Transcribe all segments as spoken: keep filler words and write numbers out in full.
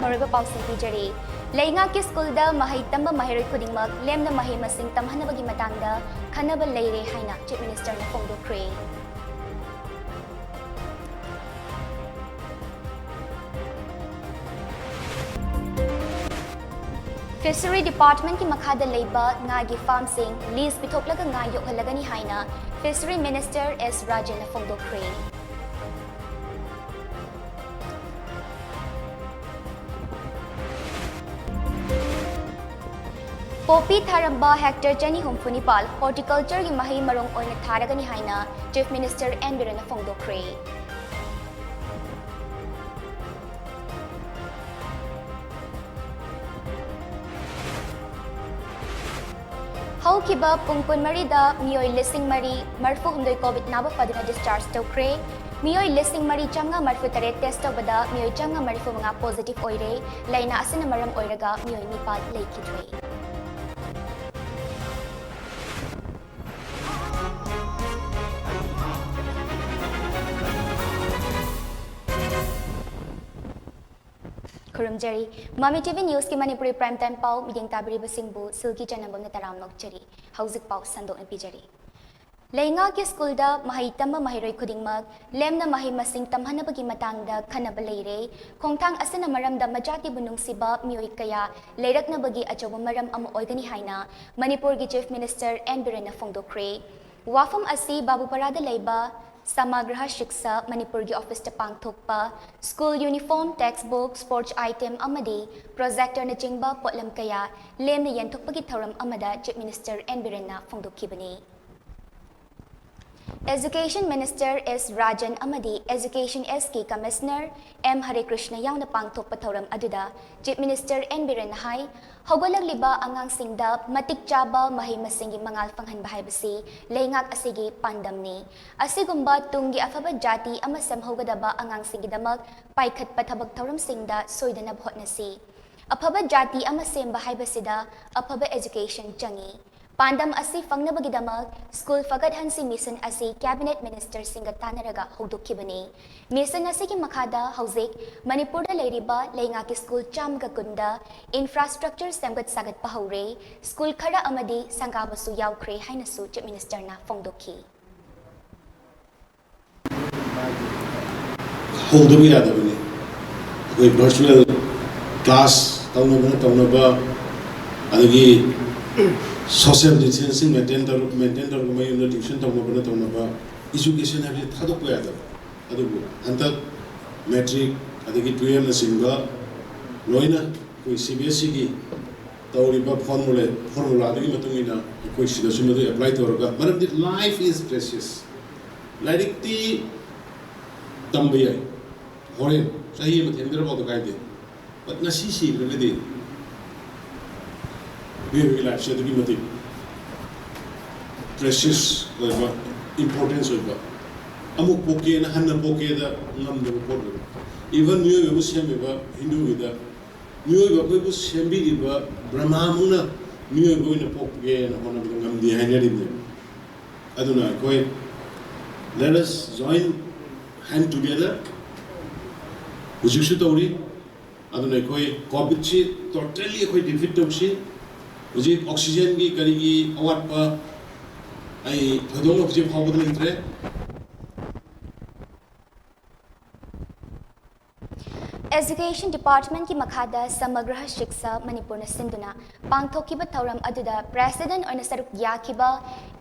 ꯑꯔꯣꯏꯕ ꯄꯥꯎꯁꯤꯡ ꯄꯤꯖꯔꯤ꯫ ꯂꯩꯉꯥꯛꯀꯤ ꯁ꯭ꯀꯨꯜꯗ ꯃꯍꯩ ꯇꯝꯕ ꯃꯍꯩꯔꯣꯏ ꯈꯨꯗꯤꯡꯃꯛ ꯂꯦꯝꯅ ꯃꯍꯩ ꯃꯁꯤꯡ ꯇꯝꯍꯟꯅꯕꯒꯤ ꯃꯇꯥꯡꯗ ꯈꯟꯅꯕ ꯂꯩꯔꯦ ꯍꯥꯏꯅ Chief Minister ꯅ ꯐꯣꯡꯗꯣꯛꯈ꯭ꯔꯦ꯫ Fishery Department ꯀꯤ ꯃꯈꯥꯗ ꯂꯩꯕ ꯉꯥꯒꯤ farm ꯁꯤꯡ lease ꯄꯤꯊꯣꯛꯂꯒ ꯉꯥ ꯌꯣꯛꯍꯜꯂꯒꯅꯤ ꯍꯥꯏꯅ Fishery Minister S ꯔꯥꯖꯟꯅ ꯐꯣꯡꯗꯣꯛꯈ꯭ꯔꯦ꯫ ꯄꯣꯄꯤ ꯊꯥꯔꯝꯕ hectare ꯆꯅꯤ ꯍꯨꯝꯐꯨ ꯅꯤꯄꯥꯜ horticulture ꯒꯤ ꯃꯍꯩ ꯃꯔꯣꯡ ꯑꯣꯏꯅ ꯊꯥꯔꯒꯅꯤ ꯍꯥꯏꯅ Chief Minister ꯑꯦꯟ ꯕꯤꯔꯦꯟꯅ ꯐꯣꯡꯗꯣꯛꯈ꯭ꯔꯦ꯫ ꯍꯧꯈꯤꯕ ꯄꯨꯡ ꯀꯨꯟꯃꯔꯤꯗ ꯃꯤꯑꯣꯏ ꯂꯤꯁꯤꯡ ꯃꯔꯤ ꯃꯔꯤꯐꯨ ꯍꯨꯝꯗꯣꯏ COVID ꯅꯥꯕ ꯐꯗꯨꯅ discharge ꯇꯧꯈ꯭ꯔꯦ꯫ ꯃꯤꯑꯣꯏ ꯂꯤꯁꯤꯡ ꯃꯔꯤ ꯆꯥꯝꯃꯉꯥ ꯃꯔꯤꯐꯨ ꯇꯔꯦꯠ test ꯇꯧꯕꯗ ꯃꯤꯑꯣꯏ ꯆꯥꯝꯃꯉꯥ ꯃꯔꯤꯐꯨ ꯃꯉꯥ positive ꯑꯣꯏꯔꯦ꯫ ꯂꯥꯏꯅꯥ ꯑꯁꯤꯅ ꯃꯔꯝ ꯑꯣꯏꯔꯒ ꯃꯤꯑꯣꯏ ꯅꯤꯄꯥꯜ ꯂꯩꯈꯤꯗ꯭ꯔꯦ꯫ ꯈꯨꯔꯨꯝꯖꯔꯤ꯫ ꯃꯃꯤ TV News ꯀꯤ ꯃꯅꯤꯄꯨꯔꯤ prime time ꯄꯥꯎ ꯃꯤꯠꯌꯦꯡ ꯇꯥꯕꯤꯔꯤꯕꯁꯤꯡꯕꯨ ꯁꯤꯜꯀꯤ ꯆꯅꯝꯕꯝꯅ ꯇꯔꯥꯝꯅ ꯑꯣꯛꯆꯔꯤ꯫ ꯍꯧꯖꯤꯛ ꯄꯥꯎ ꯁꯟꯗꯣꯛꯅ ꯄꯤꯖꯔꯤ꯫ ꯂꯩꯉꯥꯛꯀꯤ ꯁ꯭ꯀꯨꯜꯗ ꯃꯍꯩ ꯇꯝꯕ ꯃꯍꯩꯔꯣꯏ ꯈꯨꯗꯤꯡꯃꯛ ꯂꯦꯝꯅ ꯃꯍꯩ ꯃꯁꯤꯡ ꯇꯝꯍꯟꯅꯕꯒꯤ ꯃꯇꯥꯡꯗ ꯈꯟꯅꯕ ꯂꯩꯔꯦ꯫ ꯈꯣꯡꯊꯥꯡ ꯑꯁꯤꯅ ꯃꯔꯝꯗ ꯃꯆꯥꯇꯤꯕꯨ ꯅꯨꯡꯁꯤꯕ ꯃꯤꯑꯣꯏ ꯀꯌꯥ ꯂꯩꯔꯛꯅꯕꯒꯤ ꯑꯆꯧꯕ ꯃꯔꯝ ꯑꯃ ꯑꯣꯏꯒꯅꯤ ꯍꯥꯏꯅ ꯃꯅꯤꯄꯨꯔꯒꯤ Chief Minister ꯑꯦꯟ ꯕꯤꯔꯦꯟꯅ ꯐꯣꯡꯗꯣꯛꯈ꯭ꯔꯦ꯫ ꯋꯥꯐꯝ ꯑꯁꯤ ꯕꯥꯕꯨꯄꯥꯔꯥꯗ ꯂꯩꯕ ꯁꯃꯥꯒ꯭ꯔꯍ ꯁꯤꯛꯁꯥ ꯃꯅꯤꯄꯨꯔꯒꯤ office ꯇ ꯄꯥꯡꯊꯣꯛꯄ school uniform, textbook, sports item ꯑꯃꯗꯤ projector ꯅꯆꯤꯡꯕ ꯄꯣꯠꯂꯝ ꯀꯌꯥ ꯂꯦꯝꯅ ꯌꯦꯟꯊꯣꯛꯄꯒꯤ ꯊꯧꯔꯝ ꯑꯃꯗ Chief Minister ꯑꯦꯟ ꯕꯤꯔꯦꯟꯅ ꯐꯣꯡꯗꯣꯛꯈꯤꯕꯅꯤ꯫ Education Minister S ꯔꯥꯖꯟ ꯑꯃꯗꯤ Education S ꯀꯤ Commissioner ꯑꯦꯝ ꯍꯔꯦ ꯀ꯭ꯔꯤꯁꯅ ꯌꯥꯎꯅ ꯄꯥꯡꯊꯣꯛꯄ ꯊꯧꯔꯝ ꯑꯗꯨꯗ Chief Minister ꯑꯦꯟ ꯕꯤꯔꯦꯟꯅ ꯍꯥꯏ, ꯍꯧꯒꯠꯂꯛꯂꯤꯕ ꯑꯉꯥꯡꯁꯤꯡꯗ ꯃꯇꯤꯛ ꯆꯥꯕ ꯃꯍꯩ ꯃꯁꯤꯡꯒꯤ ꯃꯉꯥꯜ ꯐꯪꯍꯟꯕ ꯍꯥꯏꯕꯁꯤ ꯂꯩꯉꯥꯛ ꯑꯁꯤꯒꯤ ꯄꯥꯟꯗꯝꯅꯤ꯫ ꯑꯁꯤꯒꯨꯝꯕ ꯇꯨꯡꯒꯤ ꯑꯐꯕ ꯖꯥꯇꯤ ꯑꯃ ꯁꯦꯝꯍꯧꯒꯗꯕ ꯑꯉꯥꯡꯁꯤꯡꯒꯤꯗꯃꯛ ꯄꯥꯏꯈꯠꯄ ꯊꯕꯛ ꯊꯧꯔꯝꯁꯤꯡꯗ ꯁꯣꯏꯗꯅꯕ ꯍꯣꯠꯅꯁꯤ꯫ ꯑꯐꯕ ꯖꯥꯇꯤ ꯑꯃ ꯁꯦꯝꯕ ꯍꯥꯏꯕꯁꯤꯗ ꯑꯐꯕ education ꯆꯪꯏ꯫ ꯄꯥꯟꯗꯝ ꯑꯁꯤ ꯐꯪꯅꯕꯒꯤꯗꯃꯛ ꯁ꯭ꯀꯨꯜ ꯐꯒꯠꯍꯟꯁꯤ ꯃꯤꯁꯟ ꯑꯁꯤ ꯀꯦꯕꯤꯅꯦꯠ ꯃꯤꯅꯤꯁꯇꯔꯁꯤꯡꯒ ꯇꯥꯟꯅꯔꯒ ꯍꯧꯗꯣꯛꯈꯤꯕꯅꯤ꯫ ꯃꯤꯁꯟ ꯑꯁꯤꯒꯤ ꯃꯈꯥꯗ ꯍꯧꯖꯤꯛ ꯃꯅꯤꯄꯨꯔꯗ ꯂꯩꯔꯤꯕ ꯂꯩꯉꯥꯛꯀꯤ ꯁ꯭ꯀꯨꯜ ꯆꯥꯝꯃꯒ ꯀꯨꯟꯗ ꯏꯟꯐ꯭ꯔꯥꯁ꯭ꯇ꯭ꯔꯛꯆꯔ ꯁꯦꯝꯒꯠ ꯁꯥꯒꯠꯄ ꯍꯧꯔꯦ, ꯁ꯭ꯀꯨꯜ ꯈꯔ ꯑꯃꯗꯤ ꯁꯪꯒꯥꯕꯁꯨ ꯌꯥꯎꯈ꯭ꯔꯦ ꯍꯥꯏꯅꯁꯨ ꯆꯤꯐ ꯃꯤꯅꯤꯁꯇꯔꯅ ꯐꯣꯡꯗꯣꯛꯈꯤ꯫ ꯍꯧꯗꯕ ꯌꯥꯗꯕꯅꯤ꯫ ꯑꯩꯈꯣꯏ ꯚꯔꯆꯨꯋꯦꯜ ꯀ꯭ꯂꯥꯁ ꯇꯧꯅꯕꯅ ꯇꯧꯅꯕ, ꯑꯗꯒꯤ ꯁꯣꯁꯤꯌꯦꯜ ꯗꯤꯁꯇꯦꯟꯁꯤꯡ ꯃꯦꯟꯇꯦꯟ ꯇꯧꯔ ꯃꯦꯟꯇꯦꯟ ꯇꯧꯔꯒ ꯃꯌꯨꯝꯗ ꯇ꯭ꯌꯨꯁꯟ ꯇꯧꯅꯕꯅ ꯇꯧꯅꯕ, ꯏꯖꯨꯀꯦꯁꯟ ꯍꯥꯏꯕꯁꯤ ꯊꯥꯗꯣꯛꯄ ꯌꯥꯗꯕ꯫ ꯑꯗꯨꯕꯨ ꯍꯟꯗꯛ ꯃꯦꯇ꯭ꯔꯤꯛ ꯑꯗꯒꯤ ꯇꯨꯌꯦꯜꯞꯅꯆꯤꯡꯕ ꯂꯣꯏꯅ ꯑꯩꯈꯣꯏ ꯁꯤ ꯕꯤ ꯑꯦꯁ ꯁꯤꯒꯤ ꯇꯧꯔꯤꯕ ꯐꯣꯔꯃꯨꯂꯥ ꯐꯣꯔꯃꯨꯂꯥꯗꯨꯒꯤ ꯃꯇꯨꯡ ꯏꯟꯅ ꯑꯩꯈꯣꯏ ꯁꯤꯗꯁꯨ ꯃꯗꯨ ꯑꯦꯄ꯭ꯂꯥꯏ ꯇꯧꯔꯒ, ꯃꯔꯝꯗꯤ life is precious꯫ ꯂꯥꯏꯔꯤꯛꯇꯤ ꯇꯝꯕ ꯌꯥꯏ, ꯍꯣꯔꯦꯟ ꯆꯍꯤ ꯑꯃ ꯊꯦꯡꯊꯔꯐꯥꯎꯗ ꯀꯥꯏꯗꯦ꯫ But ꯉꯁꯤ ꯁꯤꯈ꯭ꯔꯒꯗꯤ ꯃꯤꯑꯣꯏꯕꯒꯤ ꯂꯥꯏꯐꯁꯦ ꯑꯗꯨꯛꯀꯤ ꯃꯇꯤꯛ ꯄ꯭ꯔꯦꯁꯤꯌꯁ ꯑꯣꯏꯕ, ꯏꯝꯄꯣꯔꯇꯦꯟꯁ ꯑꯣꯏꯕ, ꯑꯃꯨꯛ ꯄꯣꯛꯀꯦꯅ ꯍꯟꯅ ꯄꯣꯛꯀꯦꯗ ꯉꯝꯗꯕ ꯄꯣꯠ ꯑꯣꯏꯕ꯫ ꯏꯚꯟ ꯃꯤꯑꯣꯏꯕꯕꯨ ꯁꯦꯝꯃꯤꯕ ꯍꯤꯟꯗꯨꯒꯤꯗ ꯃꯤꯑꯣꯏꯕ ꯑꯩꯈꯣꯏꯕꯨ ꯁꯦꯝꯕꯤꯔꯤꯕ ꯕ꯭ꯔꯍ꯭ꯃꯥꯃꯨꯛꯅ ꯃꯤꯑꯣꯏꯕ ꯑꯣꯏꯅ ꯄꯣꯛꯀꯦꯅ ꯍꯣꯠꯅꯕꯗ ꯉꯝꯗꯦ ꯍꯥꯏꯅꯔꯤꯕꯅꯦꯕ꯫ ꯑꯗꯨꯅ ꯑꯩꯈꯣꯏ let us join hand together ꯍꯧꯖꯤꯛꯁꯨ ꯇꯧꯔꯤ꯫ ꯑꯗꯨꯅ ꯑꯩꯈꯣꯏ ꯀꯣꯚꯤꯗꯁꯤ ꯇꯣꯇꯦꯜꯂꯤ ꯑꯩꯈꯣꯏ ꯗꯤꯐꯤꯠ ꯇꯧꯁꯤ꯫ ꯍꯧꯖꯤꯛ ꯑꯣꯛꯁꯤꯖꯦꯟꯒꯤ ꯀꯔꯤꯒꯤ ꯑꯋꯥꯠꯄ ꯑꯩ ꯊꯣꯏꯗꯣꯛꯅ ꯍꯧꯖꯤꯛ ꯐꯥꯎꯕꯗ ꯂꯩꯇ꯭ꯔꯦ꯫ ꯑꯦꯖꯨꯀꯦꯁꯟ ꯗꯤꯄꯥꯔꯠꯃꯦꯟꯠꯀꯤ ꯃꯈꯥꯗ ꯁꯃꯒ꯭ꯔꯍ ꯁꯤꯛꯁꯥ ꯃꯅꯤꯄꯨꯔꯅ ꯁꯤꯟꯗꯨꯅ ꯄꯥꯡꯊꯣꯛꯈꯤꯕ ꯊꯧꯔꯝ ꯑꯗꯨꯗ ꯄ꯭ꯔꯦꯁꯤꯗꯦꯟꯠ ꯑꯣꯏꯅ ꯁꯔꯨꯛ ꯌꯥꯈꯤꯕ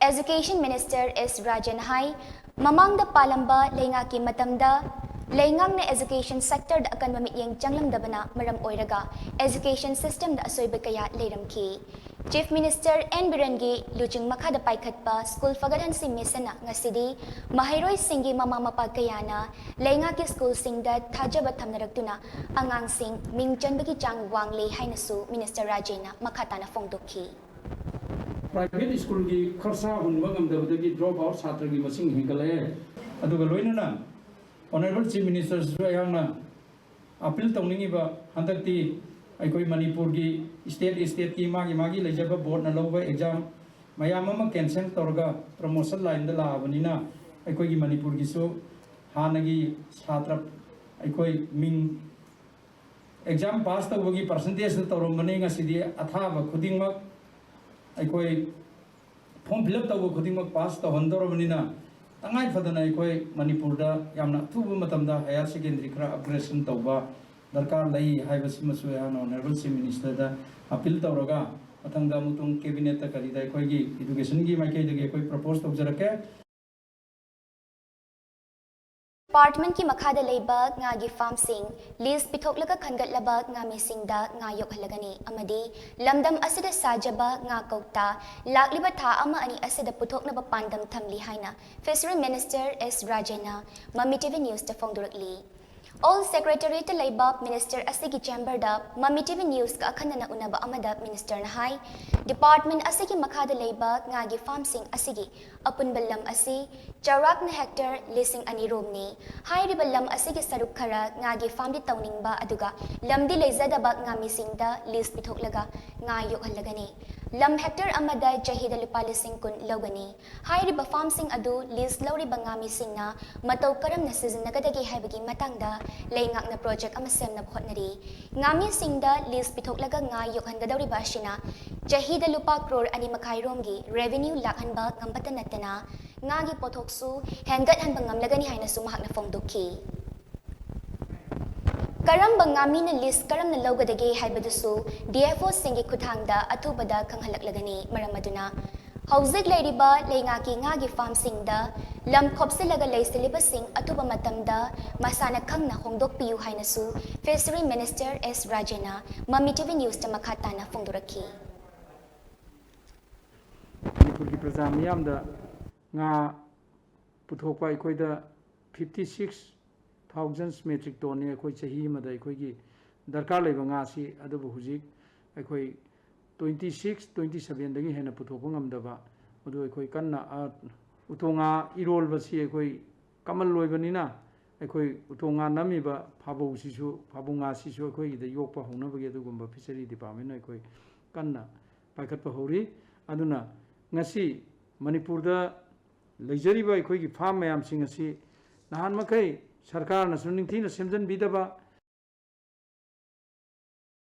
ꯑꯦꯖꯨꯀꯦꯁꯟ ꯃꯤꯅꯤꯁꯇꯔ ꯑꯦꯁ ꯔꯥꯖꯦꯟ ꯍꯥꯏ, ꯃꯃꯥꯡꯗ ꯄꯥꯜꯂꯝꯕ ꯂꯩꯉꯥꯛꯀꯤ ꯃꯇꯝꯗ ꯂꯩꯉꯥꯛꯅ ꯑꯦꯖꯨꯀꯦꯁꯟ ꯁꯦꯛꯇꯔꯗ ꯑꯀꯟꯕ ꯃꯤꯠꯌꯦꯡ ꯆꯪꯂꯝꯗꯕꯅ ꯃꯔꯝ ꯑꯣꯏꯔꯒ ꯑꯦꯖꯨꯀꯦꯁꯟ ꯁꯤꯁꯇꯦꯝꯗ ꯑꯁꯣꯏꯕ ꯀꯌꯥ ꯂꯩꯔꯝꯈꯤ꯫ ꯆꯤꯐ ꯃꯤꯅꯤꯁꯇꯔ ꯑꯦꯟ ꯕꯤꯔꯦꯟꯒꯤ ꯂꯨꯆꯤꯡ ꯃꯈꯥꯗ ꯄꯥꯏꯈꯠꯄ ꯁ꯭ꯀꯨꯜ ꯐꯒꯠꯍꯟꯁꯤ ꯃꯤꯁꯟꯅ ꯉꯁꯤꯗꯤ ꯃꯍꯩꯔꯣꯏꯁꯤꯡꯒꯤ ꯃꯃꯥ ꯃꯄꯥ ꯀꯌꯥꯅ ꯂꯩꯉꯥꯛꯀꯤ ꯁ꯭ꯀꯨꯜꯁꯤꯡꯗ ꯊꯥꯖꯕ ꯊꯝꯅꯔꯛꯇꯨꯅ ꯑꯉꯥꯡꯁꯤꯡ ꯃꯤꯡ ꯆꯟꯕꯒꯤ ꯆꯥꯡ ꯋꯥꯡꯂꯦ ꯍꯥꯏꯅꯁꯨ ꯃꯤꯅꯤꯁꯇꯔ ꯔꯥꯖꯦꯅ ꯃꯈꯥ ꯇꯥꯅ ꯐꯣꯡꯗꯣꯛꯈꯤ꯫ ꯄ꯭ꯔꯥꯏꯚꯦꯠ ꯁ꯭ꯀꯨꯜꯒꯤ ꯈꯔꯁꯥ ꯍꯨꯟꯕ ꯉꯝꯗꯕꯗꯒꯤ ꯗ꯭ꯔꯣꯞ ꯑꯥꯎꯠ ꯁꯥꯇ꯭ꯔꯒꯤ ꯃꯁꯤꯡ ꯍꯦꯟꯒꯠꯂꯛꯑꯦ꯫ ꯑꯗꯨꯒ ꯂꯣꯏꯅꯅ ꯑꯣꯅꯔꯦꯕꯜ ꯆꯤꯐ ꯃꯤꯅꯤꯁꯇꯔꯁꯤꯁꯨ ꯑꯩꯍꯥꯛꯅ ꯑꯄꯤꯜ ꯇꯧꯅꯤꯡꯉꯤꯕ, ꯍꯟꯗꯛꯇꯤ ꯑꯩꯈꯣꯏ ꯃꯅꯤꯄꯨꯔꯒꯤ ꯁ꯭ꯇꯦꯠ ꯁ꯭ꯇꯦꯠꯀꯤ ꯃꯥꯒꯤ ꯃꯥꯒꯤ ꯂꯩꯖꯕ ꯕꯣꯔꯗꯅ ꯂꯧꯕ ꯑꯦꯛꯖꯥꯝ ꯃꯌꯥꯝ ꯑꯃ ꯀꯦꯟꯁꯦꯜ ꯇꯧꯔꯒ ꯄ꯭ꯔꯃꯣꯁꯟ ꯂꯥꯏꯟꯗ ꯂꯥꯛꯑꯕꯅꯤꯅ ꯑꯩꯈꯣꯏꯒꯤ ꯃꯅꯤꯄꯨꯔꯒꯤꯁꯨ ꯍꯥꯟꯅꯒꯤ ꯁꯥꯇ꯭ꯔ ꯑꯩꯈꯣꯏ ꯃꯤꯡ ꯑꯦꯛꯖꯥꯝ ꯄꯥꯁ ꯇꯧꯕꯒꯤ ꯄꯥꯔꯁꯦꯟꯇꯦꯖꯇ ꯇꯧꯔꯝꯕꯅꯤ, ꯉꯁꯤꯗꯤ ꯑꯊꯥꯕ ꯈꯨꯗꯤꯡꯃꯛ ꯑꯩꯈꯣꯏ ꯐꯣꯔꯝ ꯐꯤꯜ ꯑꯞ ꯇꯧꯕ ꯈꯨꯗꯤꯡꯃꯛ ꯄꯥꯁ ꯇꯧꯍꯟꯗꯧꯔꯕꯅꯤꯅ ꯇꯉꯥꯏ ꯐꯗꯅ ꯑꯩꯈꯣꯏ ꯃꯅꯤꯄꯨꯔꯗ ꯌꯥꯝꯅ ꯑꯊꯨꯕ ꯃꯇꯝꯗ ꯍꯥꯌꯔ ꯁꯦꯀꯦꯟꯗꯔꯤ ꯈꯔ ꯑꯞꯒ꯭ꯔꯦꯗꯦꯁꯟ ꯇꯧꯕ ꯗꯔꯀꯥꯔ ꯂꯩ ꯍꯥꯏꯕꯁꯤꯃꯁꯨ ꯑꯩꯍꯥꯛꯅ ꯑꯣꯅꯔꯦꯕꯜ ꯆꯤꯐ ꯃꯤꯅꯤꯁꯇꯔꯗ ꯑꯄꯤꯜ ꯇꯧꯔꯒ ꯃꯊꯪꯗ ꯑꯃꯨꯛꯇꯪ ꯀꯦꯕꯤꯅꯦꯠꯇ ꯀꯔꯤꯗ ꯑꯩꯈꯣꯏꯒꯤ ꯏꯗꯨꯀꯦꯁꯟꯒꯤ ꯃꯥꯏꯀꯩꯗꯒꯤ ꯑꯩꯈꯣꯏ ꯄ꯭ꯔꯄꯣꯁ ꯇꯧꯖꯔꯛꯀꯦ꯫ ꯗꯤꯄꯥꯔꯠꯃꯦꯟꯠꯀꯤ ꯃꯈꯥꯗ ꯂꯩꯕ ꯉꯥꯒꯤ ꯐꯥꯔꯝꯁꯤꯡ ꯂꯤꯖ ꯄꯤꯊꯣꯛꯂꯒ ꯈꯟꯒꯠꯂꯕ ꯉꯥꯃꯤꯁꯤꯡꯗ ꯉꯥ ꯌꯣꯛꯍꯜꯂꯒꯅꯤ ꯑꯃꯗꯤ ꯂꯝꯗꯝ ꯑꯁꯤꯗ ꯁꯥꯖꯕ ꯉꯥ ꯀꯧꯇꯥ ꯂꯥꯛꯂꯤꯕ ꯊꯥ ꯑꯃ ꯑꯅꯤ ꯑꯁꯤꯗ ꯄꯨꯊꯣꯛꯅꯕ ꯄꯥꯟꯗꯝ ꯊꯝꯂꯤ ꯍꯥꯏꯅ ꯐꯤꯁꯔꯤ ꯃꯤꯅꯤꯁꯇꯔ ꯑꯦꯁ ꯔꯥꯖꯦꯅ ꯃꯃꯤ ꯇꯤꯚꯤ ꯅ꯭ꯌꯨꯁꯇ ꯐꯣꯡꯗꯣꯔꯛꯂꯤ꯫ ꯑꯣꯜ ꯁꯦꯀ꯭ꯔꯦꯇꯔꯤꯌꯦꯠꯇ ꯂꯩꯕ ꯃꯤꯅꯤꯁꯇꯔ ꯑꯁꯤꯒꯤ ꯆꯦꯝꯕꯔꯗ ꯃꯃꯤ ꯇꯤꯚꯤ ꯅ꯭ꯌꯨꯁꯀ ꯑꯈꯟꯅꯅ ꯎꯅꯕ ꯑꯃꯗ ꯃꯤꯅꯤꯁꯇꯔꯅ ꯍꯥꯏ, ꯗꯤꯄꯥꯔꯠꯃꯦꯟꯠ ꯑꯁꯤꯒꯤ ꯃꯈꯥꯗ ꯂꯩꯕ ꯉꯥꯒꯤ ꯐꯥꯔꯝꯁꯤꯡ ꯑꯁꯤꯒꯤ ꯑꯄꯨꯟꯕ ꯂꯝ ꯑꯁꯤ ꯆꯥꯎꯔꯥꯛꯅ ꯍꯦꯛꯇꯔ ꯂꯤꯁꯤꯡ ꯑꯅꯤ ꯔꯣꯝꯅꯤ꯫ ꯍꯥꯏꯔꯤꯕ ꯂꯝ ꯑꯁꯤꯒꯤ ꯁꯔꯨꯛ ꯈꯔ ꯉꯥꯒꯤ ꯐꯥꯔꯝꯗꯤ ꯇꯧꯅꯤꯡꯕ ꯑꯗꯨꯒ ꯂꯝꯗꯤ ꯂꯩꯖꯗꯕ ꯉꯥꯃꯤꯁꯤꯡꯗ ꯂꯤꯖ ꯄꯤꯊꯣꯛꯂꯒ ꯉꯥ ꯌꯣꯛꯍꯜꯂꯒꯅꯤ꯫ ꯂꯝ ꯍꯦꯛꯇꯔ ꯑꯃꯗ ꯆꯍꯤꯗ ꯂꯨꯄꯥ ꯂꯤꯁꯤꯡ ꯀꯨꯟ ꯂꯧꯒꯅꯤ꯫ ꯍꯥꯏꯔꯤꯕ ꯐꯥꯔꯝꯁꯤꯡ ꯑꯗꯨ ꯂꯤꯖ ꯂꯧꯔꯤꯕ ꯉꯥꯃꯤꯁꯤꯡꯅ ꯃꯇꯧ ꯀꯔꯝꯅ ꯁꯤꯖꯤꯟꯅꯒꯗꯒꯦ ꯍꯥꯏꯕꯒꯤ ꯃꯇꯥꯡꯗ ꯂꯩꯉꯥꯛꯅ ꯄ꯭ꯔꯣꯖꯦꯛ ꯑꯃ ꯁꯦꯝꯅꯕ ꯍꯣꯠꯅꯔꯤ꯫ ꯉꯥꯃꯤꯁꯤꯡꯗ ꯂꯤꯖ ꯄꯤꯊꯣꯛꯂꯒ ꯉꯥ ꯌꯣꯛꯍꯟꯒꯗꯧꯔꯤꯕ ꯑꯁꯤꯅ ꯆꯍꯤꯗ ꯂꯨꯄꯥ ꯀ꯭ꯔꯣꯔ ꯑꯅꯤ ꯃꯈꯥꯏ ꯔꯣꯝꯒꯤ ꯔꯦꯚꯤꯅ꯭ꯌꯨ ꯂꯥꯛꯍꯟꯕ ꯉꯝꯕꯇ ꯅꯠꯇꯅ ꯉꯥꯒꯤ ꯄꯣꯠꯊꯣꯛꯁꯨ ꯍꯦꯟꯒꯠꯍꯟꯕ ꯉꯝꯂꯒꯅꯤ ꯍꯥꯏꯅꯁꯨ ꯃꯍꯥꯛꯅ ꯐꯣꯡꯗꯣꯛꯈꯤ꯫ ꯀꯔꯝꯕ ꯉꯥꯃꯤꯅ ꯂꯤꯖ ꯀꯔꯝꯅ ꯂꯧꯒꯗꯒꯦ ꯍꯥꯏꯕꯗꯨꯁꯨ ꯗꯤ ꯑꯦꯐ ꯑꯣꯁꯤꯡꯒꯤ ꯈꯨꯠꯊꯥꯡꯗ ꯑꯊꯨꯕꯗ ꯈꯪꯍꯜꯂꯛꯂꯒꯅꯤ꯫ ꯃꯔꯝ ꯑꯗꯨꯅ ꯍꯧꯖꯤꯛ ꯂꯩꯔꯤꯕ ꯂꯩꯉꯥꯛꯀꯤ ꯉꯥꯒꯤ ꯐꯥꯔꯝꯁꯤꯡꯗ ꯂꯝ ꯈꯣꯞꯆꯤꯜꯂꯒ ꯂꯩꯁꯤꯜꯂꯤꯕꯁꯤꯡ ꯑꯊꯨꯕ ꯃꯇꯝꯗ ꯃꯁꯥꯅ ꯈꯪꯅ ꯍꯣꯡꯗꯣꯛꯄꯤꯌꯨ ꯍꯥꯏꯅꯁꯨ ꯐꯤꯁꯔꯤ ꯃꯤꯅꯤꯁꯇꯔ ꯑꯦꯁ ꯔꯥꯖꯦꯅ ꯃꯃꯤ ꯇꯤꯚꯤ ꯅ꯭ꯌꯨꯁꯇ ꯃꯈꯥ ꯇꯥꯅ ꯐꯣꯡꯗꯣꯔꯛꯈꯤ꯫ ꯃꯅꯤꯄꯨꯔꯒꯤ ꯄ꯭ꯔꯖꯥ ꯃꯤꯌꯥꯝꯗ ꯉꯥ ꯄꯨꯊꯣꯛꯄ ꯑꯩꯈꯣꯏꯗ fifty six thousand metric tonꯅꯤ ꯑꯩꯈꯣꯏ ꯆꯍꯤ ꯑꯃꯗ ꯑꯩꯈꯣꯏꯒꯤ ꯗꯔꯀꯥꯔ ꯂꯩꯕ ꯉꯥꯁꯤ꯫ ꯑꯗꯨꯕꯨ ꯍꯧꯖꯤꯛ ꯑꯩꯈꯣꯏ twenty six, twenty sevenꯗꯒꯤ ꯍꯦꯟꯅ ꯄꯨꯊꯣꯛꯄ ꯉꯝꯗꯕ, ꯃꯗꯨ ꯑꯩꯈꯣꯏ ꯀꯟꯅ, ꯑ, ꯎꯇꯣꯡ ꯉꯥ ꯏꯔꯣꯜꯕꯁꯤ ꯑꯩꯈꯣꯏ ꯀꯃꯟ ꯑꯣꯏꯕꯅꯤꯅ ꯑꯩꯈꯣꯏ ꯎꯇꯣꯡ ꯉꯥ ꯅꯝꯃꯤꯕ ꯐꯥꯕꯧꯁꯤꯁꯨ, ꯐꯥꯕꯧ ꯉꯥꯁꯤꯁꯨ ꯑꯩꯈꯣꯏꯒꯤꯗ ꯌꯣꯛꯄ ꯍꯧꯅꯕꯒꯤ ꯑꯗꯨꯒꯨꯝꯕ ꯐꯤꯁꯔꯤ ꯗꯤꯄꯥꯔꯠꯃꯦꯟꯅ ꯑꯩꯈꯣꯏ ꯀꯟꯅ ꯄꯥꯏꯈꯠꯄ ꯍꯧꯔꯤ꯫ ꯑꯗꯨꯅ ꯉꯁꯤ ꯃꯅꯤꯄꯨꯔꯗ ꯂꯩꯖꯔꯤꯕ ꯑꯩꯈꯣꯏꯒꯤ ꯐꯥꯝ ꯃꯌꯥꯝꯁꯤꯡ ꯑꯁꯤ ꯅꯍꯥꯟ ꯃꯈꯩ ꯁꯔꯀꯥꯔꯅꯁꯨ ꯅꯤꯡꯊꯤꯅ ꯁꯦꯝꯖꯤꯟꯕꯤꯗꯕ,